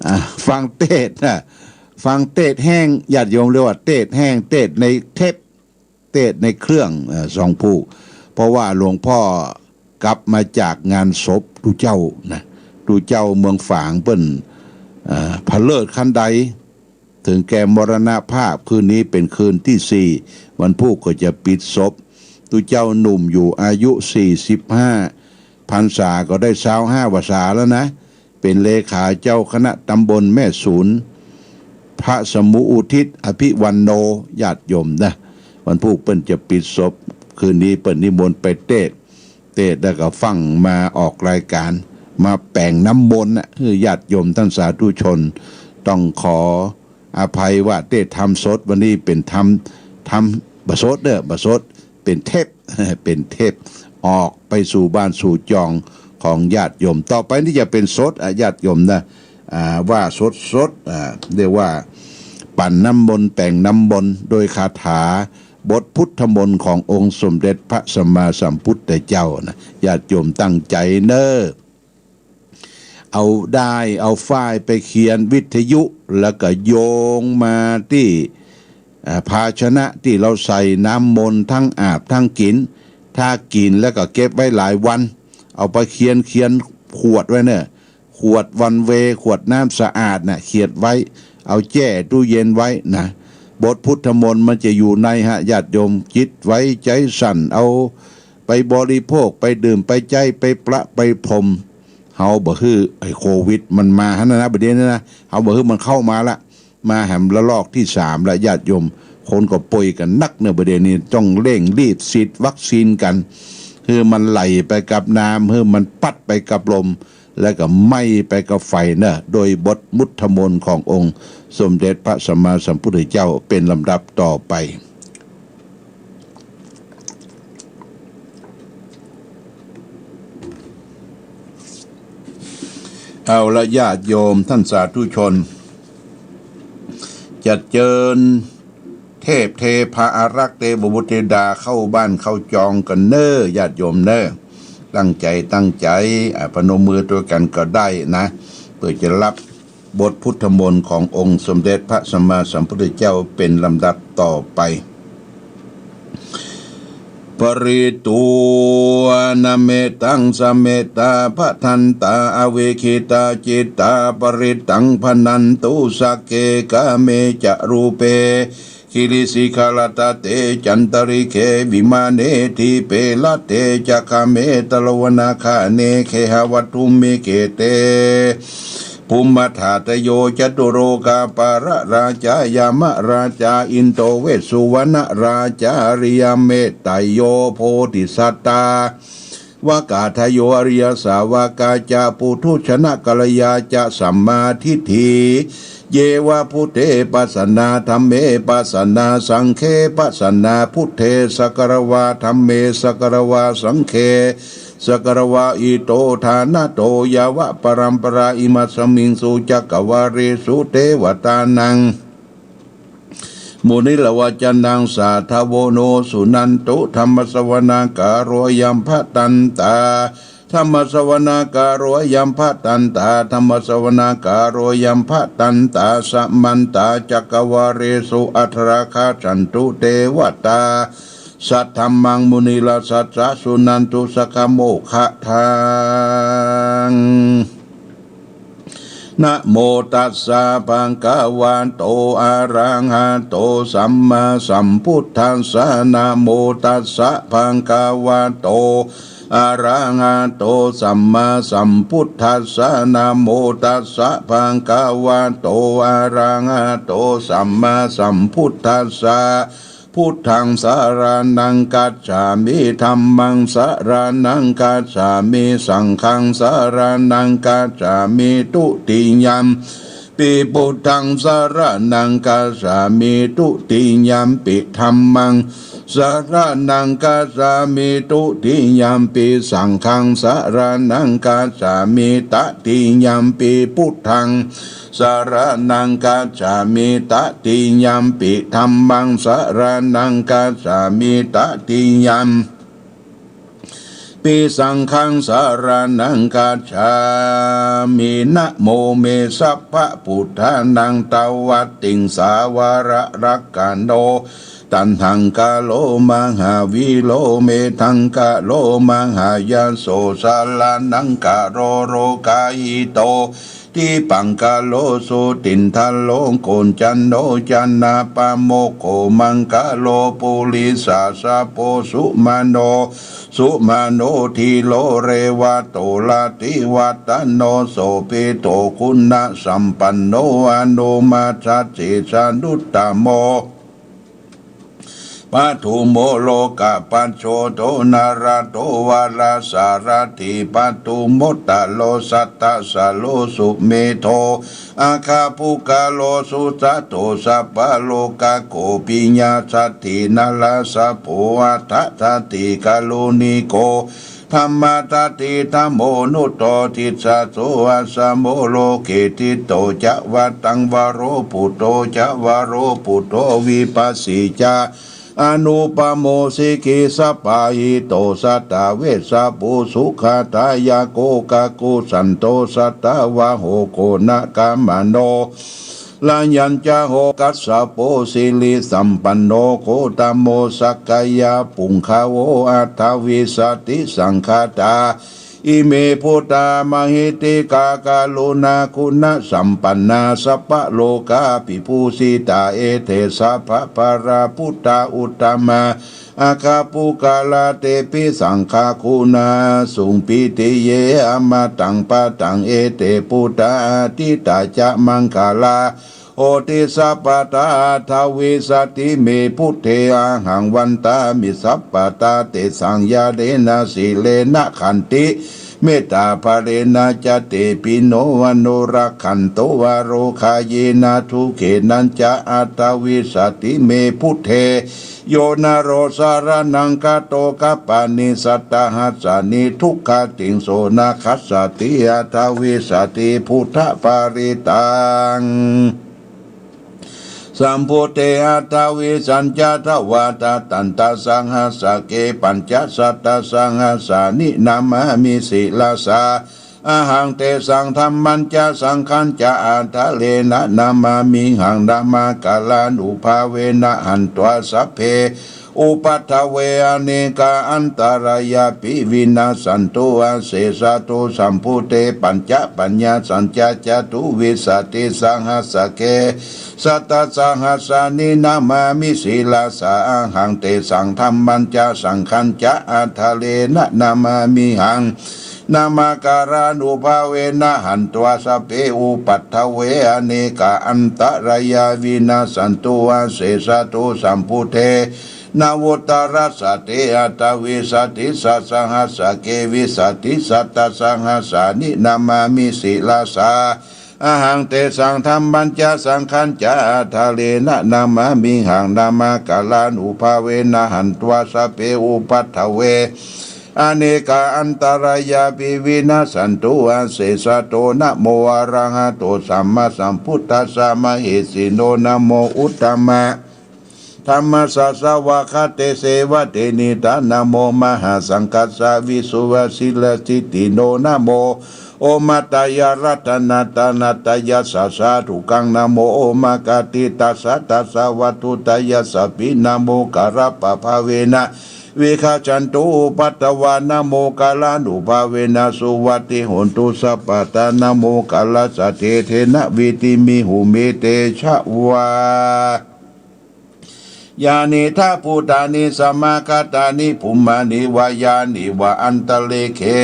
อ่า ฟังเตสน์นะ ฟังเตสน์แห้ง ญาติโยมเรียกว่าเตสน์แห้ง เตสน์ในเทป เตสน์ในเครื่อง เอ่อ สองผู้ เพราะว่าหลวงป้อกลับมาจากงานศพตุ๊เจ้านะ ตุ๊เจ้าเมืองฝางเปิ้น เอ่อ ผะเลิดคันได เถิงแก่มรณภาพ คืนนี้เป๋นคืนตี้สี่ วันพูกก็จะปิดศพ ตุ๊เจ้าหนุ่มอยู่ อายุสี่สิบห้า พรรษาก็ได้ซาวห้าพรรษาแล้วนะ เป๋นเลขาเจ้าคณะตำบลแม่สูน พระสมุอุทิศอภิวันโน ญาติโยมนะ วันพูกเปิ้นจะปิดศพ คืนนี้เปิ้นนิมนต์ไปเตสน์ เตสน์แล้วก็ฟั่งมาออกรายก๋าน มาแป๋งน้ำมนต์นะ หื้อญาติโยมท่านสาธุชน ต้องขออภัยว่าเตสน์ทำสด วันนี้เป๋นทำ ทำบ่สดเน่อ บ่สด เป๋นเทป เป๋นเทป ออกไปสู่บ้านสู่จองของญาติโยม ต่อไปนี่จะเป๋นสดอะญาติโยมนะ อ่า ว่าสดๆ อ่า เรียกว่าปั๋นน้ำมนต์ แป๋งน้ำมนต์ โดยคาถาบทพุทธมนต์ขององค์สมเด็จพระสัมมาสัมพุทธเจ้านะ ญาติโยมตั้งใจ๋เน่อ เอาด้ายเอาฝ้ายไปเขียนวิทยุ แล้วก็โยงมาตี้ อ่า ภาชนะตี้เฮาใส่น้ำมนต์ ตึงอาบตึงกิ๋น ถ้ากิ๋นแล้วก็เก็บไว้หลายวัน เอาไปเขียน เขียนขวดไว้เน่อ ขวดวันเวย์ ขวดน้ำสะอาดน่ะ เขียนไว้ เอาแจ้ตู้เย็นไว้นะ บทพุทธมนต์มันจะอยู่ในฮะ ญาติโยม จิตไหวใจ๋สั่น เอาไปบริโภค ไปดื่ม ไปใจ๊ ไปประ ไปพรม เฮาบ่หื้อไอ้โควิดมันมาหั้นนะ บ่าเดี่ยวนี้นะ เฮาบ่หื้อมันเข้ามาละ มาแหมระลอกตี้สามละ ญาติโยม คนก็ป่วยกั๋นนักเน่อ บ่าเดี่ยวนี้ ต้องเร่งรีบฉีดวัคซีนกั๋น หื้อมันไหลไปกับน้ำ หื้อมันปั๊ดไปกับลม แล้วก็ไหม้ไปกับไฟเน่อ โดยบทพุทธมนต์ขององค์สมเด็จพระสัมมาสัมพุทธเจ้าเป๋นลำดับต่อไป เอาละญาติโยมท่านสาธุชน จะเจิญเทพเทพาอารักษ์เตวบุตรเตวดาเข้าบ้านเข้าจองกั๋นเน่อ ญาติโยมเน่อ ตั้งใจ๋ ตั้งใจ๋ อ่า พนมมือตวยกั๋นก็ได้นะ เปื้อจะรับ บทพุทธมนต์ขององค์สมเด็จพระสัมมาสัมพุทธเจ้าเป๋นลำดับต่อไป ปริตว Mettaṃ samettā bhadantā avikkhittacittā parittaṃ bhaṇantu sagge kāme ca rūpe girisikharataṭe cantalikkhe vimāne dīpe raṭṭhe ca gāme taruvanagahane gehavatthumhi khette bhummādattayo catulokapālarājā yamarājā indo vessuvaṇṇarājā ariyametteyyo bodhisattāva gādayo ariyasāvakā ca puthujjanakalyapālā ca sammādiṭṭhī ye va buddhe pasannā dhamme pasannā saṅghe pasannā buddhe sagārā va dhamme sagārā va saṅghe sagārā va ito ṭhānato yāva paramparā imasmiṃ su cakkavāḷesu devatānaṃ munirājavacanaṃ sādhavo no suṇantu. Dhammassavanakālo ayam bhadantā. Dhammassavanakālo ayam bhadantā. Dhammassavanakālo ayam bhadantā. Samantā cakkavāḷesu atrāgacchantu devatā saddhammaṃ munirājassa suṇantu saggamokkhadaṃ. Namo tassa bhagavato arahato sammāsambuddhassa. Namo tassa bhagavato arahato sammāsambuddhassa. Namo tassa bhagavato arahato sammāsambuddhassa. Buddhaṃ saraṇaṃ gacchāmi. Dhammaṃ saraṇaṃ gacchāmi. Saṅghaṃ saraṇaṃ gacchāmi. Dutiyampi buddhaṃ saraṇaṃ gacchāmi. Dutiyampi dhammaṃ saraṇaṃ gacchāmi. Dutiyampi saṅghaṃ saraṇaṃ gacchāmi. Tatiyampi buddhaṃ saraṇaṃ gacchāmi. Tatiyampi dhammaṃ saraṇaṃ gacchāmi. Tatiyampi saṅghaṃ saraṇaṃ gacchāmi. Namo me sabbabuddhānaṃ tavattiṃsāvaralakkhaṇo taṇhaṅkaro mahāvīro medhaṅkaro mahāyaso saraṇaṅkaro lokahito dipaṅkaro jutindharo koṇḍañño janapāmokkho maṅgalo purisāsabho sumano sumano dhīro revato rativaḍḍhano sobhito guṇasampanno anomadassī januttamo padumo lokapajjoto nārado varasārathī padumottaro sattasāro sumedho aggapuggalā sujato sabbalokaggo piyadassī narāsabho atthadassī kāruṇiko dhammadassi dhammo nuddho dissāso asamo loke diṭṭho ca vataṃ varo buddho ca varo buddho vipassī ca anupamo sikhī sabbahito satthāvessabhū sukhadāyako kakusandho satthāvaho koṇāgamano raññañca ho kassapo sirisampanno gotamo sakyapuṅgavo aṭṭhavīsati saṅkhātā ime buddhā mahiddhikā kāruṇaguṇasampannā sabbalokavibhūsitā ete sabbabalā buddhā uttamā aggapuggalā tepi saṅghaguṇā sumitiye amataṃ padaṃ ete buddhā atītā ca maṅgalā honti sabbadā aṭṭhavīsati me buddhe ahaṃ vandāmi sabbadā tesaṃ ñāṇena sīlena khantimettābalena ca tepi no anurakkhantu arogāyena dukkhenañca aṭṭhavīsati me buddhe yo naro saraṇaṃ gato kappāni sattasahassāni dukkhatiṃ so na khassati aṭṭhavīsati buddhaparittaṃ. Sambuddhe aṭṭhavīsañca dvādasasahassake pañcasatasahassāni namāmi sirasā ahaṃ tesaṃ dhammañca saṅghañca ādarena namāmihaṃ namakārānubhāvena hantvā sabbe upaddave anekā antarāyāpi vinassantu asesato. Sambuddhe pañcapaññāsañca catuvīsatisahassake sattasahassāni namāmi sirasā ahaṃ. Tesaṃ dhammañca saṅghañca ādarena namāmihaṃ. Namakārānubhāvena hantvā sabbe upaddave anekā antarāyā vinassantu asesato. Sambuddhe navuttarasate aṭṭhavīsatisatasahassake vīsatisatasahassāni namāmi sirasā ahaṃ. Tesaṃ dhammañca saṅghañca ādarena namāmihaṃ. Namakārānubhāvena hantvā sabbe upaddave anekā antarāyāpi vinassantu asesato. Namo arahato sammāsambuddhassa mahesino. Namo uttama dhammassa svākkhātasseva tenidha. Namo mahāsaṅghassāpi suvaṇṇassārathino. Namo omātyāraddhanatāraddhassa sādhukaṃ. Namo omakātītassa tassa vatthuttayassapi. Namokārappabhāvena vigacchantu upaddavā. Namokārānubhāvena suvatthi hotu sabbadā. Namokārassa tejena vidhimhi homi tejavā. Yānīdha bhūtāni samāgatāni bhummāni vā yāni va antalikkhe,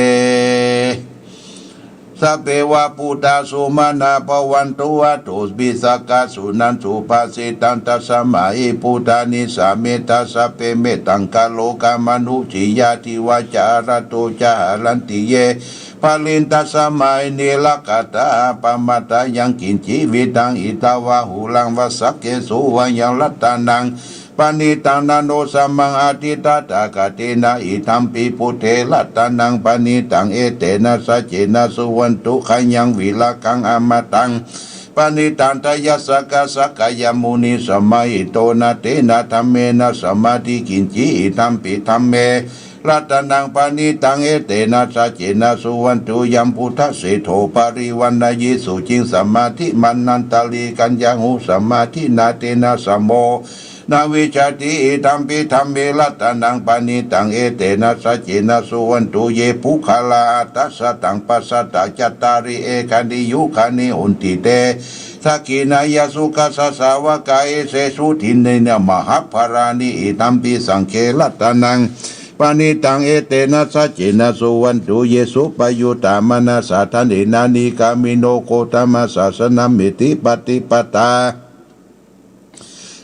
sabbe va bhūtā sumanā bhavantu athopi sakkā suṇantu bhāsitaṃ. Tasmā hi bhūtā nisāmetha sabbe mettaṃ karotha mānusiyā jīvā ca arattho ca haranti ye baliṃ. Tasmā hi nirakkhattā appamattā yaṃ kiñci vittaṃ idha vā huraṃ vā saggesu vā yaṃ ratanaṃ paṇītaṃ na no samaṃ atthi tathāgatena idampi buddhe ratanaṃ paṇītaṃ etena saccena suvatthi khayaṃ virāgaṃ amataṃ paṇītaṃ. Tayajjhagā sakyamunī samāhito na tena dhammena samatthi kiñci idampi dhamme ratanaṃ paṇītaṃ etena saccena suvatthi. Yambuddhaseṭṭho parivaṇṇayī suciṃ samādhimānantarikaññaṃ samādhinā tena samo na vijjati idampi dhamme ratanaṃ paṇītaṃ etena saccena suvatthi. Ye puggalā aṭṭha sataṃ pasatthā cattāri ekāri yugāni honti te dakkhiṇeyyā sugatassa sāvakā etesu dinnāni mahapphalāni idampi saṅghe ratanaṃ paṇītaṃ etena saccena suvatthi. Ye suppayuttā manasā daḷhena nikkāmino gotamasāsanamīti paṭipadā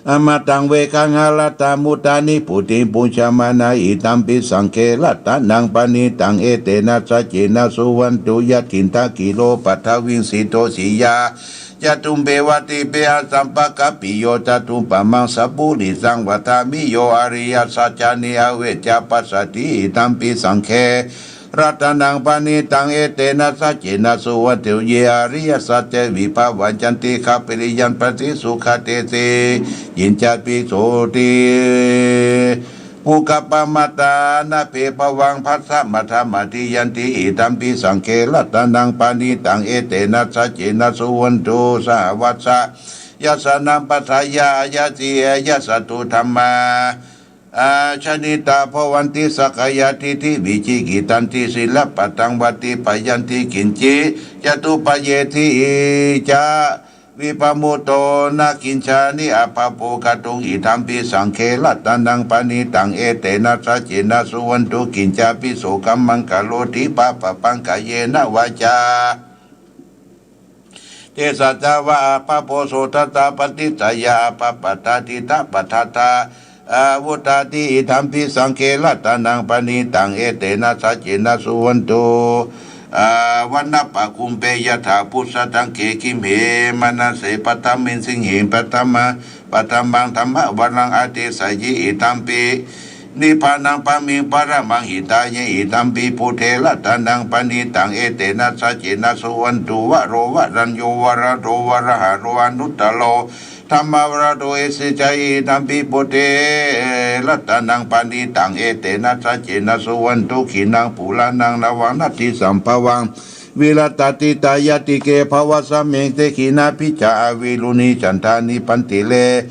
amataṃ vigayha laddhā mudhā nibbutiṃ bhuñjamānā idampi saṅghe ratanaṃ paṇītaṃ etena saccena suvatthi. Yathindakhīlo paṭhaviṃ sito siyā catubbhe vātebhe asampakampiyo tathūpamaṃ sappurisaṃ vadāmi yo ariyasaccāni avecca passati idampi saṅghe ratanaṃ paṇītaṃ etena saccena suvatthi. Ye ariyasacce vibhāvayanti gabbhineyyaṃ paṭisujjhāyāti kiñcāpi sotthī puggappamattā na bhebhavaṃ bhasmasaṃ matthiyāti idampi saṅghe ratanaṃ paṇītaṃ etena saccena suvatthi. Sahāvassa yassāṇaṃ paṭṭhāya āyasī āyasatu dhammā āyasajjitā bhavanti sakkāyadiṭṭhi vicikicchantī sīlabbataṃ vādibhayanti kiñci catūppaññehi ca vippamutto na kiñcāni abbhabbo kātuṃ idampi saṅghe ratanaṃ paṇītaṃ etena saccena suvatthi. Kiñcāpi so kammaṃ karoti pāpakaṃ kāyena vācā cetasā vā abbhabbo so tathā paṭiccheyya abbhabbatā diṭṭhapadassa vuttati idampi saṅghe ratanaṃ paṇītaṃ etena saccena suvatthi. Vanappagumbe yathā phussitaṃ khette gimhe manassa paṭhamasmiṃ ghehi paṭhamaṃ paṭhamaṃ dhammavaraṃ adesayī idampi nibbānaṃ bhāmiṃ paramaṃ hitāya idampi buddhe ratanaṃ paṇītaṃ etena saccena suvatthi. Varo varaññū varado varāharo anuttaro dhammavaraṃ esi jayī idampi buddhe ratanaṃ paṇītaṃ etena saccena suvatthi. Khīṇaṃ purāṇaṃ navaṃ natthi sambhavaṃ virattacittāyatike bhavasmiṃ te khīṇabījā avirūḷhichandā nibbanti re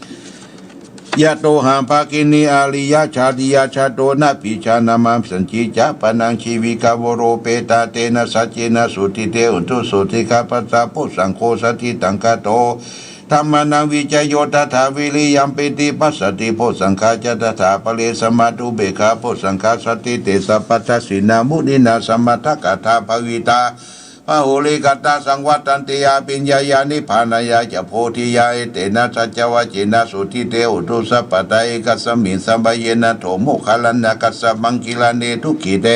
ยะโตหะ ภะคะเน อะริยะชาติยะ ชาโต นะปิชานะมาสัญจี จะปะนัง ชีวิกะโวโรเปตา เตนะสัจเจนะ สุทธิเต หุนตุ สุทธิคา ปัสสะ โพชฌังโค สัตถิตัง คาโต ธัมมานัง วิจโย ตถา วิริยัม ปีติปัสสะติ โพชฌังคา จะ ตถา ปะเร สมาธิ อุเบกขา โพชฌังคา สันติ เต สัพพัทธะ สีนา มุนินา สะมัทธะ กะถา ภาวิตา บาหุลีกะตา สังวัตตันติ อะภิญญายา นิพพานายา จะ โพธิยา เอเตนะ สัจจวจเจนะ สุทธิเต หุนตุ สัพพะทา เอกัสสะมิญ สะมะเยนะ โถ โมคคัลลานะ กัสสะปัง กิลาเน ทุกขิเต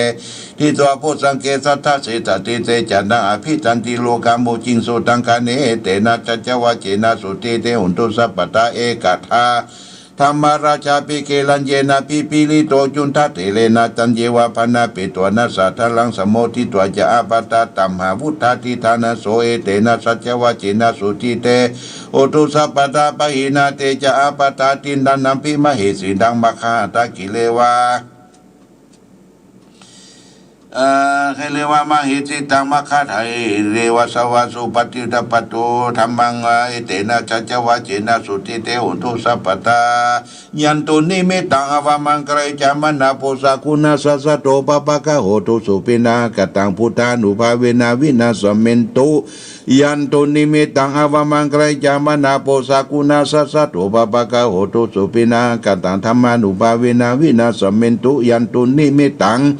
ทิตวา โพชฌังเก สัตถะ เสสะทิเต จะนัง อะภิสันติ โลกา มุจจิงสุตัง คาเน เอเตนะ สัจจวจเจนะ สุทธิเต หุนตุ สัพพะทา เอกทา Dhammarājāpi gelaññenābhipīḷito, cundattherena taññeva bhaṇāpetvāna sādaraṃ, sammoditvā ca ābādhā tamhā vuṭṭhāsi ṭhānaso. Etena saccavajjena sotthi te hotu sabbadā, pahīnā te ca ābādhā tiṇṇannampi mahesinaṃ, maggāhatakilevā kilevā mahesinaṃ, maggādhakilevā. Svāhā supatiṭṭhapatto dhammaṃ, etena saccavajjena sotthi te hotu sabbadā. Yandunnimittaṃ avamaṅgalañca, manāpo sakuṇassa saddo, pāpaggaho dussupinaṃ akantaṃ, buddhānubhāvena vināsamentu. Yandunnimittaṃ avamaṅgalañca, manāpo sakuṇassa saddo, pāpaggaho dussupinaṃ akantaṃ, dhammānubhāvena vināsamentu. Yandunnimittaṃ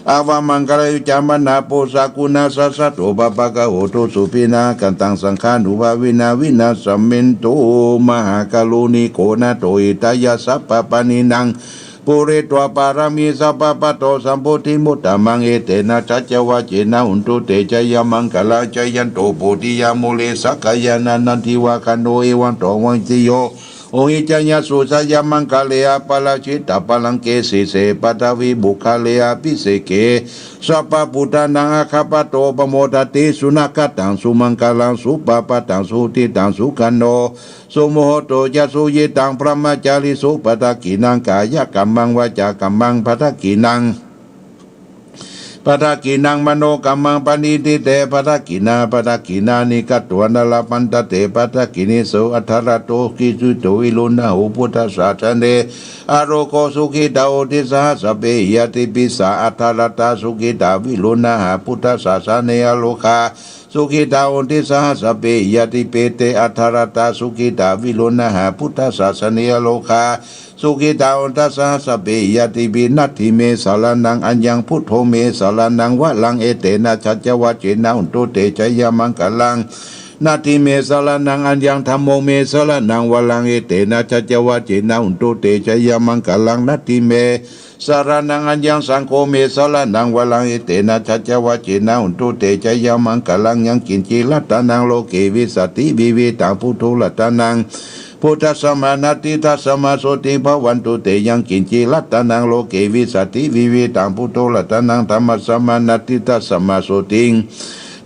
avamaṅgalañca, manāpo sakuṇassa saddo, pāpaggaho dussupinaṃ akantaṃ, saṅghānubhāvena vināsamentu. Mahākāruṇiko nātho hitāya sabbapāṇinaṃ, pūretvā pāramī sabbā patto sambodhimuttamaṃ. Etena saccavajjena hotu te jayamaṅgalaṃ. Jayanto bodhiyā mūle sakyānaṃ nandivaḍḍhano, evaṃ tvaṃ vijayo hohi jayassu jayamaṅgale, aparājitapallaṅke sīse paṭhavipokkhare abhiseke sabbabuddhānaṃ aggappatto pamodati. Sunakkhattaṃ sumaṅgalaṃ supabhātaṃ suhuṭṭhitaṃ, sukhaṇo sumuhutto ca suyiṭṭhaṃ brahmacārisu, padakkhiṇaṃ kāyakammaṃ vācākammaṃ padakkhiṇaṃ, padakkhiṇaṃ manokammaṃ paṇidhī te padakkhiṇā. Padakkhiṇāni katvāna labhantatthe padakkhiṇesu. Atthaladdho sukhito viruḷho buddhasāsane, arogā sukhitā hoti saha sabbehi ñātibhi. Sā atthaladdhā sukhitā viruḷhā buddhasāsane, arogā sukhitā hoti saha sabbehi ñātibhi. Te atthaladdhā sukhitā viruḷhā buddhasāsane, arogā sukhitā hotha saha sabbehi ñātibhi. Natthi me saraṇaṃ aññaṃ, buddho me saraṇaṃ varaṃ, etena saccavajjena hotu te jayamaṅgalaṃ. Natthi me saraṇaṃ aññaṃ, dhammo me saraṇaṃ varaṃ, etena saccavajjena hotu te jayamaṅgalaṃ. Natthi me saraṇaṃ aññaṃ, saṅgho me saraṇaṃ varaṃ, etena saccavajjena hotu te jayamaṅgalaṃ. Yaṅkiñci ratanaṃ loke vijjati vividhaṃ puthu ratanaṃ, buddhasamaṃ natthi tasmā sotthī bhavantu te. Yaṅkiñci ratanaṃ loke vijjati vividhaṃ puthu ratanaṃ, dhammasamaṃ natthi tasmā sotthī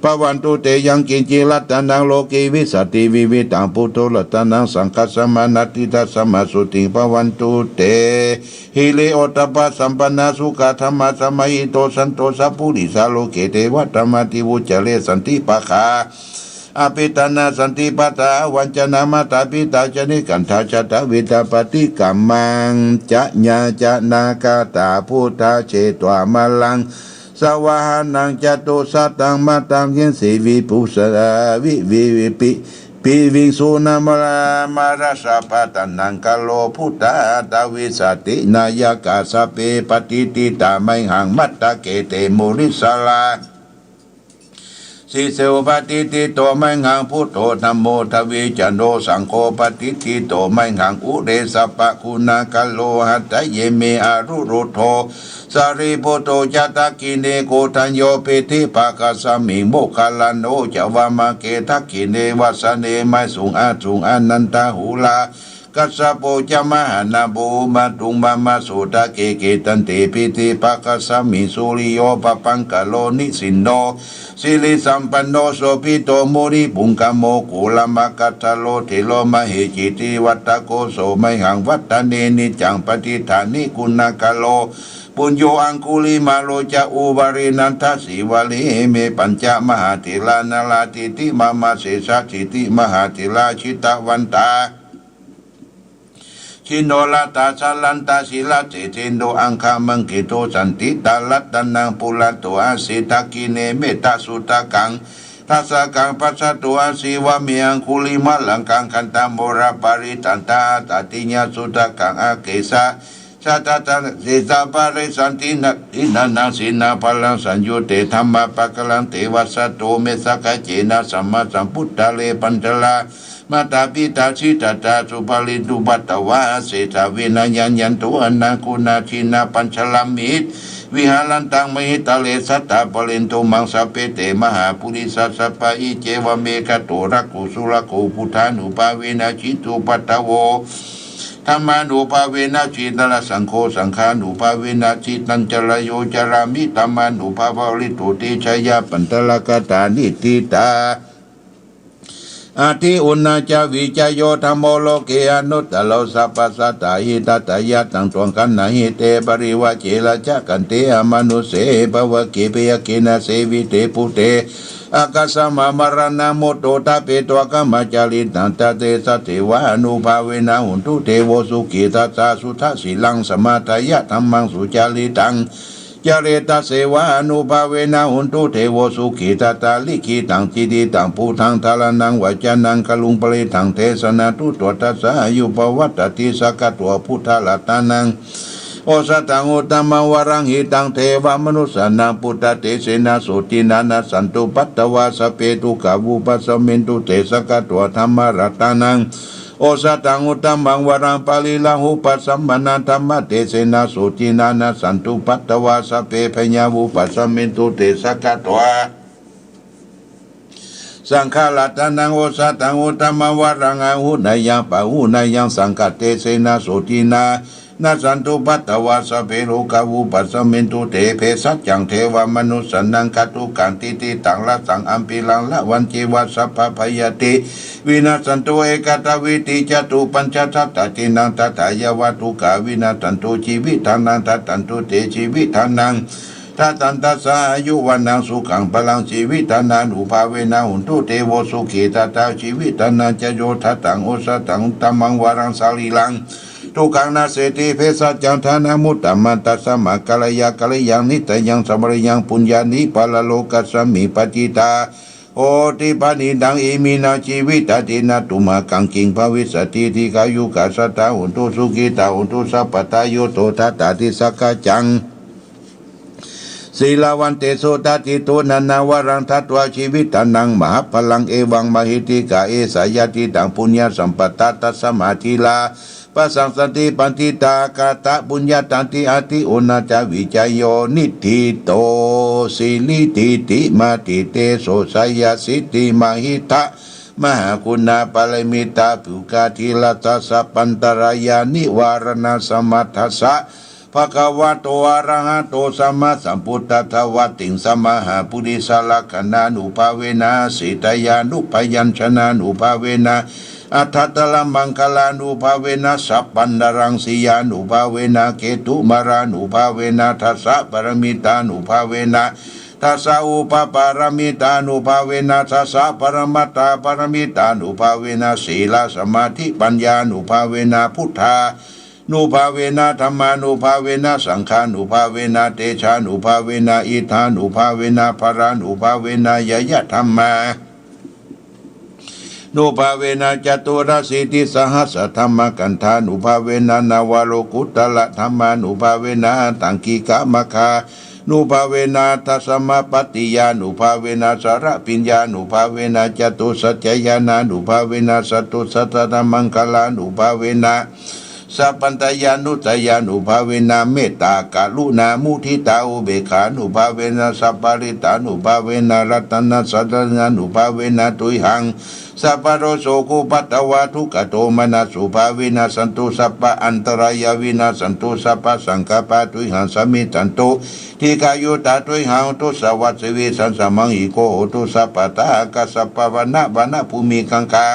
bhavantu te. Yaṅkiñci ratanaṃ loke vijjati vividhaṃ puthu ratanaṃ, saṅghasamaṃ natthi tasmā sotthī bhavantu te. Hiriottappasampannā sukkadhamma samāhito, santo sappurisā loke devadhammāti vuccare. Santi pakkhā apettānā santi pādā avañcanā, mātā pitā ca nikkhantā jātaveda paṭikkama. Ca ñāṇagatā buddhā chetvā māraṃ savāhanaṃ, catusataṃ maddhaṃ yensi vibhusa vi vi pi piviṃsu nāma mārasapatanākaro. Bhūtā tavijāti nāyakā sabbe patiṭṭhitā mayhaṃ matthake te munissarā. Sīse patiṭṭhito mayhaṃ buddho dhammo dvijayo, saṅgho patiṭṭhito mayhaṃ ure sabbaguṇākaro. Hadaye me anuruddho sārīputto ca dakkhiṇe, koṇḍañño piṭṭhibhāgasmiṃ moggallāno ca vāmake. Dakkhiṇe vasane maysuṃ āsuṃ ānandarāhulā, kassapo ca mahānāmo omātuṃ vāmasotake. Kittante piṭṭhibhāgasmiṃ suriyo pabhaṅkaro nisinno, sirisampanno sobhito munipuṅgavo. Kumārakassapo thero mahesī cittavādako, so mayhaṃ vadane niccaṃ patiṭṭhāni guṇākaro. Puṇṇo aṅgulimālo ca upālī nandasīvalī, ime pañca mahātherā nalāṭe te mama. Sesāsīti mahātherā jitavantā jinorasā, jalantā sīlasā jitu aṅgamaṅgesu. Saṇṭhitā ratanaṃ purato āsi, dakkhiṇe mettasuttakaṃ, dhajaggaṃ pacchato āsi, vāme aṅgulimālakaṃ. Khandhamoraparittañca āṭālīyasuttakaṃ, āggaṃ satta satasahassā sīhāva satasahassī. Nānānaṃ jinapālaṃ saṃyuttā dhammapākāraṃ, tevasvato me sakiccena sammāsambuddhā. Re pañca mātā pitā jitajā, puttā puttadārassa, sesā vinayaṃ yantu anākulā. Jinapañjaramhi viharantaṃ mahītale, sattaṃ paṇḍitu maṃ sabbe te mahāpurisāsabhā. Iccevamanto rakkho surakkho, buddhānubhāvena jitupaddavo. dhammānubhāvena jitara saṅgho, saṅghānubhāvena jitañjarayo, carāmi dhammānubhāvaṃ parittaṃ, tejayā pattarakkhatha niṭṭhitā. Atthi uṇhassa vijayo dhammo loke anuttaro, sabbasattahitatthāya taṃ sogandhaṃ ite parivajje, rājadaṇḍe amanusse pavagge, piyaggena sevite buddhe, ākasamā maraṇaṃ mutto, ṭhapetvā kāmacāritaṃ, taṃ tejasevānubhāvena hotu devo sukhitattā. Suddhasīlaṃ samādāya dhammaṃ sucaritaṃ care, taṃ tejasevānubhāvena hotu devo sukhitattā. Likkhitaṃ cintitaṃ buddhaṃ dhāraṇaṃ vacanaṃ, garuṃ paresaṃ desanaṃ, tutvā dasa āyū pavaḍḍhatīti. Sakkatvā buddharatanaṃ osathaṃ uttamaṃ varaṃ, hitaṃ devamanussānaṃ, buddhatejena sotthinā, nassantupaddavā sabbe, dukkhā vūpasamentu te. Sakkatvā dhammaratanaṃ osathaṃ uttamaṃ varaṃ, pariḷāhūpasamanaṃ, dhammatejena sotthinā, nassantupaddavā sabbe, bhayā vūpasamentu te. Sakkatvā saṅgharatanaṃ osathaṃ uttamaṃ varaṃ, āhuneyyaṃ pāhuneyyaṃ, saṅghatejena sotthinā, nassantupaddavā sabbe, rogā vūpasamentu te. Bhesajjaṃ devamanussānaṃ, gātukaṃ cintitaṃ rasaṃ, ambalānaṃ savanānaṃ, sabbabhayādi vinassantu, ekadā vītī jātu, pañcasattā dīnā, tathāyeva dukkhā vinassantu, jīvitdānaṃ dadantu te. Jīvitdānaṃ dadantassāyuvaḍḍhanaṃ, sukhaṃ balaṃ, jīvitdānānubhāvena hotu devo sukhitattā. Jīvitdānañca yo dattaṃ osathaṃ uttamaṃ varaṃ, sarīraṃ dukkhānaṃ nassanti bhesajjaṃ, dānamuttamaṃ tasmā kāraye kārayaṃ niṭṭhitaṃ, sampādiyaṃ puññāni paralokasmiṃ, patiṭṭhā hoti pāṇinā, iminā jīvitadinā tumhākaṃ, kiṃ bhavissati dīghāyukā sadā hontu, sukhitā hontu sabbadā. Yo to dassāti sakkaccaṃ sīlavantesu, dassītu nānāvaraṃ datvā, jīvitdānaṃ mahapphalaṃ, evaṃ mahiddhikā esā yadidaṃ puññasampadā, tasmā dhīrā bhāsassanti paṇḍitā, katapuññatā ti. Atthi uṇhassa vijayo niṭṭhito, siridiṭṭhimati tejo jayasiddhi mahīdha, mahāguṇāparamita puggadidhisa, sabbantarāyanivāraṇasamatthassa bhagavato arahato sammāsambuddhassa, vattiṃsamahāpurisalakkhaṇānubhāvena, sītyānubyañjanānubhāvena, aṭṭhattaramaṅgalānubhāvena, sabbantarāyasiyānubhāvena, ketumālānubhāvena, dasaparamitānubhāvena, dasaupapāramitānubhāvena, dasaparamatthapāramitānubhāvena, sīlasamādhipaññānubhāvena, buddhā nubhāvena dhammānubhāvena saṅghānubhāvena tejānubhāvena iddhānubhāvena balānubhāvena ñāyadhammānubhāvena caturāsītisahassadhammakkhandhānubhāvena navalokuttaradhammānubhāvena aṭṭhaṅgikamaggānubhāvena dasamapattiyānubhāvena chaḷabhiññānubhāvena catusaccañāṇānubhāvena catusaccasatasahassadhammakkhandhānubhāvena sabbaññānusayānubhāvena mettākaruṇāmuditāupekkhānubhāvena sabbalāsānubhāvena ratanattayānubhāvena tuyhaṃ sabbarogasokupaddavadukkhadomanassupāyāsā vinassantu sabbaantarāyā vinassantu sabbasaṅkappā tuyhaṃ samijjhantu dīghāyutā tuyhaṃ hotu sadā samaṅgiko hotu sabbadā. Ākāsapabbatavanabhūmigaṅgā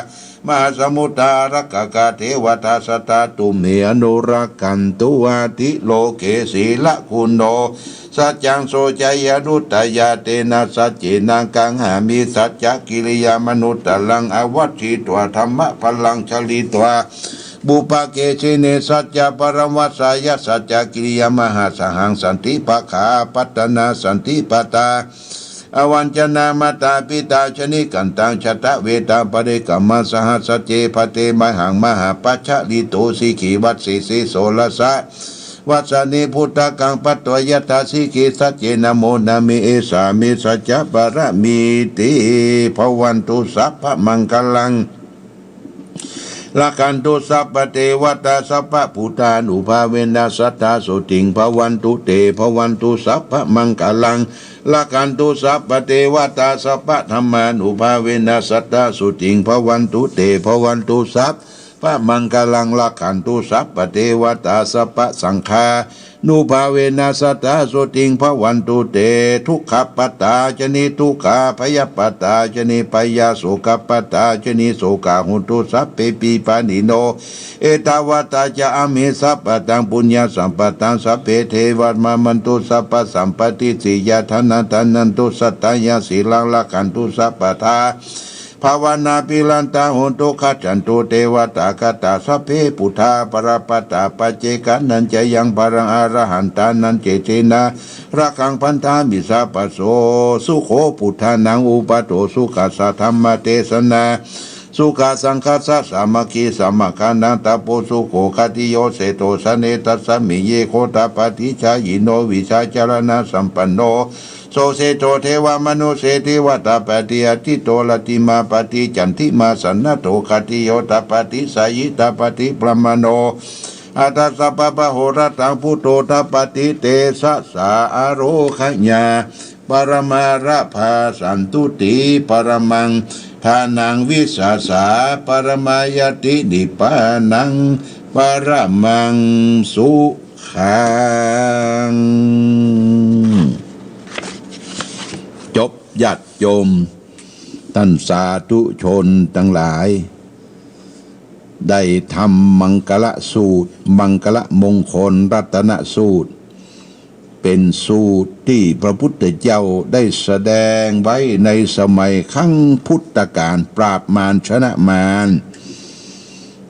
mahāsamuddā ārakkhakā devatā sadā tumhe anurakkhantu. Atthi loke sīlaguṇo saccaṃ soceyyanuddayā tena saccena gaṅhāmi saccakiriyamanuttaraṃ. Āvajjitvā dhammabalaṃ charitvā pubbake jine saccabalaṃ vajjāya saccakiriyamahāsahaṃ santipakkha apattanā santipattā avañcanā mātā pitā ca nikkhantā jātaveda parekamaṃ saha sacce bhante mayhaṃ mahāpajjalito sikhī vajjesi sorasavassāni putakaṃ patvā yathā sikhī sacce namo name esā me saccaparamīti. Bhavatu sabbamaṅgalaṃ rakkhantu sabbadevatā sabbabuddhānubhāvena sadā sotthī bhavantu te. Bhavatu sabbamaṅgalaṃ rakkhantu sabbadevatā sabbadhammānubhāvena sadā sotthī bhavantu te. Bhavatu sabba พะมังคะลัง รักขันตุ สัพพะเทวะตา สัพพะสังฆานุภาเวนะ สะทา โสตถิง ภะวันตุ เต ทุกขะปะทา ชะนิ ทุกขา ภะยะปะทา ชะนิ ภะยา โสกะปะทา ชะนิ โสกา โหนตุ สัพเพปิ ปะนิโน เอตาวะตา จะ อะเม สัพพะตัง ปุญญะสัมปะทัง สัพเพ เทวะ มะนะวันตุ สัพพะสัมปะติ สิยา ทะนะ ทะนะนันตุ สัตตะยา สีลัง รักขันตุ สัพพะทา ภะวะนา ภะริตตา โหนตุ คัจฉันตุ เตวะตา คัตถา สัพเพ ปุทธา บะละปะตะ ปัจเจกานัญจะยัง บะลัง อะระหันตานัญจะ เตนะ รักขัง บัณฑามิ สัพพะโส สุโข ปุทธานัง อุปัฏโฐ สุขัสสะ ธัมมะเตสะนา สุขัสสังคัสสะ สามัคคี สมัคคานัง ตะโป สุโข ขัตติโย เศรษฐโส เนตัสสะ มิ เย โคตะปาทิ ชายิโน วิชาจารณะสัมปันโน โส เศรษฐโส เทวะมนุสเส เทวะตาปาติ อะทิตโต รัตติมาปาติ จันทิมา สะนะโถ ขัตติโย ตาปาติ สายิตาปาติ บรหมโน อัฏฐะ สัพพะปะโหระตัง พุทโธ ตาปาติ เตสะสา อะโรคะยา ปะระมาระพา สันตุติ ปะระมัง ทานัง วิสาสา ปะระมายะติ นิพพานัง ปะระมัง สุขัง จบ ญาติโยม ต้านสาธุชนตังหลาย ได้ธรรมมังคละสูตร มังคละมงคลรัตนสูตร เป๋นสูตรตี้พระพุทธเจ้าได้แสดงไว้ในสมัยครั้งพุทธกาล ปราบมารชนะมาร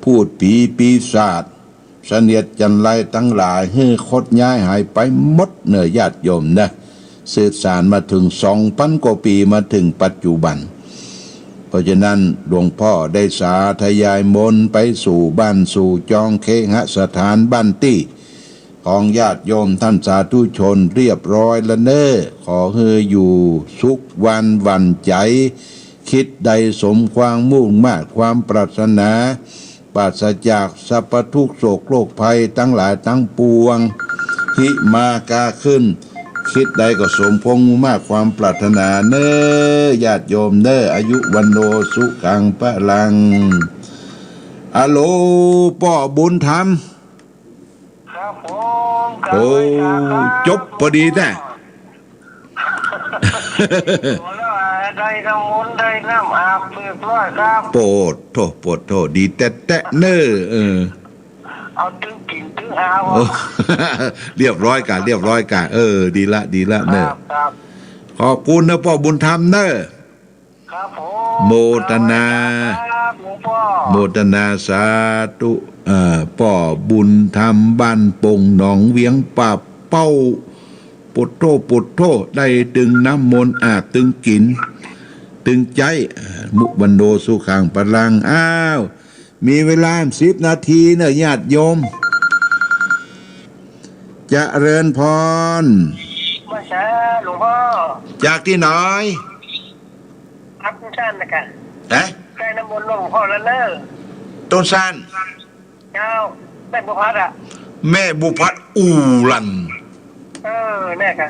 พูดผีปีศาจ เสนียดจัญไรตังหลายหื้อคดย้ายหายไปหมดเน่อ ญาติโยมเน่อ สืบสานมาเถิงสองปันกว่าปี๋ มาเถิงปัจจุบัน เพราะฉะนั้นหลวงพ่อได้สาธยายมนต์ไปสู่บ้านสู่จองเคหสถานบ้านตี้ของญาติโยมต้านสาธุชนเรียบร้อยแล้วเน่อ ขอหื้ออยู่สุขวันหวั่นใจ๋ คิดใดสมความมุ่งมาดความปรารถนา ปราศจากสัพพทุกข์โศกโรคภัยตังหลายตังปวง หิมากาขึ้น คิดใดก็สมความมุ่งมาดความปรารถนาเน่อ ญาติโยมเน่อ อายุ วัณโณ สุขัง พลัง อะโหล ป้อบุญธรรม ครับผม โอ้ กราบไหว้สาครับ จบพอดีนะ โอ้ แล้วได้น้ำมนต์ได้น้ำอาบเรียบร้อยครับ โปดโธ่ โปดโธ่ ดีแต๊ๆ เน่อ เออ เอาตึงกิ๋นตึงอาบ โอ้ เรียบร้อยก่ะ เรียบร้อยก่ะ เออ ดีละ ดีละเน่อ ครับ ครับ ขอบคุณนะป้อบุญธรรมเน่อ ครับผม โมทนา ครับ หลวงพ่อ โมทนาสาธุ เอ่อ ป้อบุญธรรมบ้านโป่งหนองเวียงป่าเป้า โปดโธ่ โปดโธ่ ได้ตึงน้ำมนต์อาบตึงกิ๋นตึงใจ๊ มุ วัณโณ สุขัง พลัง อ้าว มีเวลาสิบนาทีเน่อ ญาติโยม เจริญพร มาสา หลวงพ่อ จากตี้ไหน ครับ ต้นซานนะกะ ฮะ ได้น้ำมนต์หลวงพ่อแล้วเน่อ ต้นซาน เจ้า แม่บัวพัดอะ แม่บัวพัดอู่หลั่น เออ แน่กะ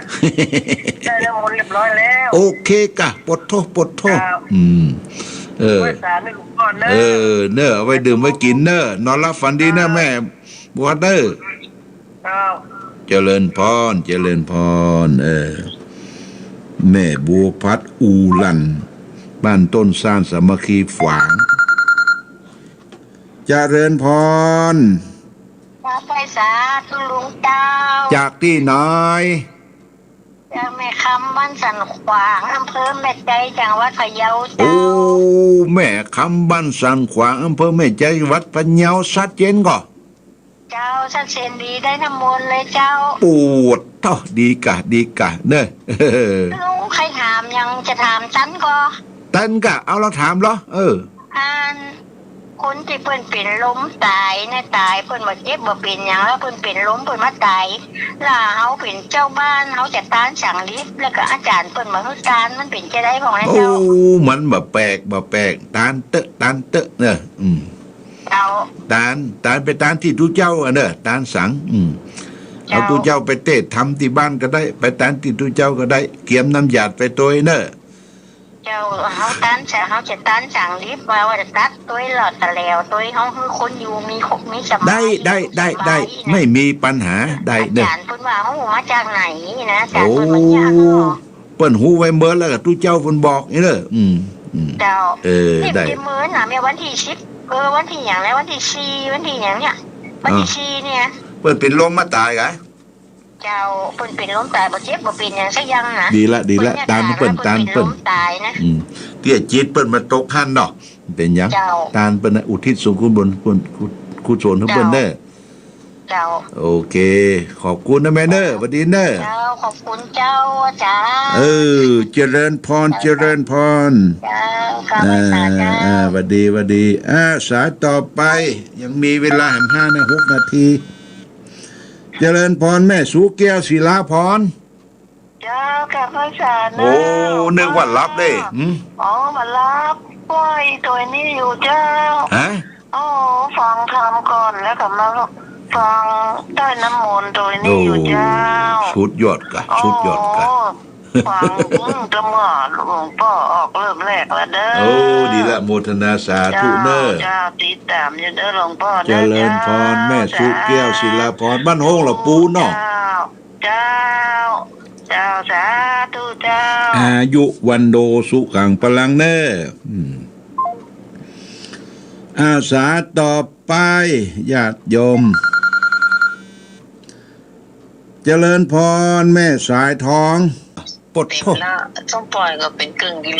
ได้น้ำมนต์เรียบร้อยแล้ว โอเคกะ โปดโธ่ โปดโธ่ ครับ อืม เออ ไหว้สาเน่อหลวงพ่อเน่อ เออ เน่อ เอาไว้ดื่มไว้กิ๋นเน่อ นอนหลับฝันดีเน่อ ครับ แม่บัวพัดเน่อ ครับ เจริญพร เจริญพร เออ แม่บัวพัดอู่หลั่น บ้านต้นซานสามัคคีฝาง เจริญพร กราบไหว้สาธุหลวงเจ้า จากตี้ไหน จากแม่คำบ้านสันขวาง อำเภอแม่ไจ๊ จังหวัดพะเยาเจ้า โอ้ แม่คำบ้านสันขวาง อำเภอแม่ไจ๊ จังหวัดพะเยา ชัดเจนก่อ เจ้า ชัดเจนดี ได้น้ำมนต์เลยเจ้า โปดโธ่ ดีกะ ดีกะ เน่อ ลุงใค่ถามหยังจะถามตันก่อ ตันกะ เอาลองถามลอ เออ อัน คนตี้เปิ้นเป๋นลมต๋ายเน่อ ต๋าย เปิ้นบ่เจ็บบ่เป๋นหยัง แล้วเปิ้นเป๋นลม เปิ้นมาต๋าย แล้วเฮาเป๋นเจ้าบ้าน เฮาจะต้านสังลิบ แล้วก็อาจ๋ารย์เปิ้นบ่หื้อต้าน มันเป๋นจะใดพ่องนะเจ้า โอ้ มันบ่แปลก บ่แปลก ต้านเต๊อะ ต้านเต๊อะเน่อ อืม เจ้า ต้าน ต้านไปต้านตี้ตุ๊เจ้าอะเน่อ ต้านสัง อืม เจ้า เอาตุ๊เจ้าไปเตศน์ทำตี้บ้านก็ได้ ไปต้านตี้ตุ๊เจ้าก็ได้ เกียมน้ำหยาดไปตวยเน่อ เจ้า เฮาตันจะ เฮาจะตันสังลิบว่า ว่าจะตัดตวยหลอดตะแหลวตวย เฮาหื้อคนอยู่มีครบมีสบาย ได้ ได้ ได้ ได้ สบายนะ ไม่มีปัญหา ได้เด้อ อาจ๋ารย์เปิ้นว่า ฮู้มาจากไหนนะ อาจ๋ารย์ โอ้ เปิ้นว่าอย่างเนาะ เปิ้นฮู้ไว้เมิดแล้วก็ตุ๊เจ้าเปิ้นบอกนี่เด้อ อืม อืม เจ้า เออ นี่ ได้ เปิ้นเมิดนะ แม่นวันตี้สิบ เออ วันตี้หยังแล้ว วันตี้สี่ วันตี้หยังเนี่ย วันตี้ อ่า สี่เนี่ย เปิ้นเป๋นลมมาต๋ายกะ เจ้า เปิ้นเป๋นลมต๋าย บ่เจ็บบ่เป๋นหยังสักอย่างนะ ดีละ ดีละ เปิ้นเนี่ย ตานเปิ้น ต๋าย ตานเปิ้น เปิ้นเป๋นลมต๋ายนะ อืม เตี้ยจิตเปิ้นมาตกหั้นเนาะ เป๋นหยัง เจ้า ตานเปิ้นนะ อุทิศส่วนกุศล กุศล กุศลหื้อเปิ้นเด้อ เจ้า เจ้า โอเค ขอบคุณนะแม่เน้อ หวัดดีเน้อ เจ้า ขอบคุณเจ้า อาจ๋ารย์ เออ เจริญพร เจ้า เจริญพร เจ้า กราบไหว้สาเจ้า อ่า อ่า หวัดดี หวัดดี อ่า สายต่อไป ยังมีเวลาแหมห้านา หกนาที เจริญพรแม่สุแก้วศิลาพร เจ้า กราบไหว้สาเน้อ โอ้ นึกว่าหลับเด้ หืม อ๋อ บ่หลับ ไหว้ตวยนี้อยู่เจ้า ฮะ อ๋อ ฟังธรรมก่อนแล้วก็มาฟังใต้น้ำมนต์ตวยนี้อยู่เจ้า โอ้ สุดยอดกะ สุดยอดกะ อ๋อ ฟัง อืม ตะเมื่อหลวงป้อออกเริ่มแรกแล้วเด้อ โอ้ ดีละ โมทนาสาธุเน้อ เจ้า เจ้า ติดต๋ามอยู่เด้อหลวงป้อเด้อ เจริญพร เจ้า แม่สุแก้วศิลาพร บ้านโฮงหละปูเนาะ เจ้า เจ้า เจ้า สาธุเจ้า อายุวันโนสุขังพลังเน้อ อืม อา สายต่อไป ญาติโยม เจริญพร แม่สายทอง ปดโธ่ เป๋นละ ส้มปล่อยก็เป๋นเกิ่งกิโล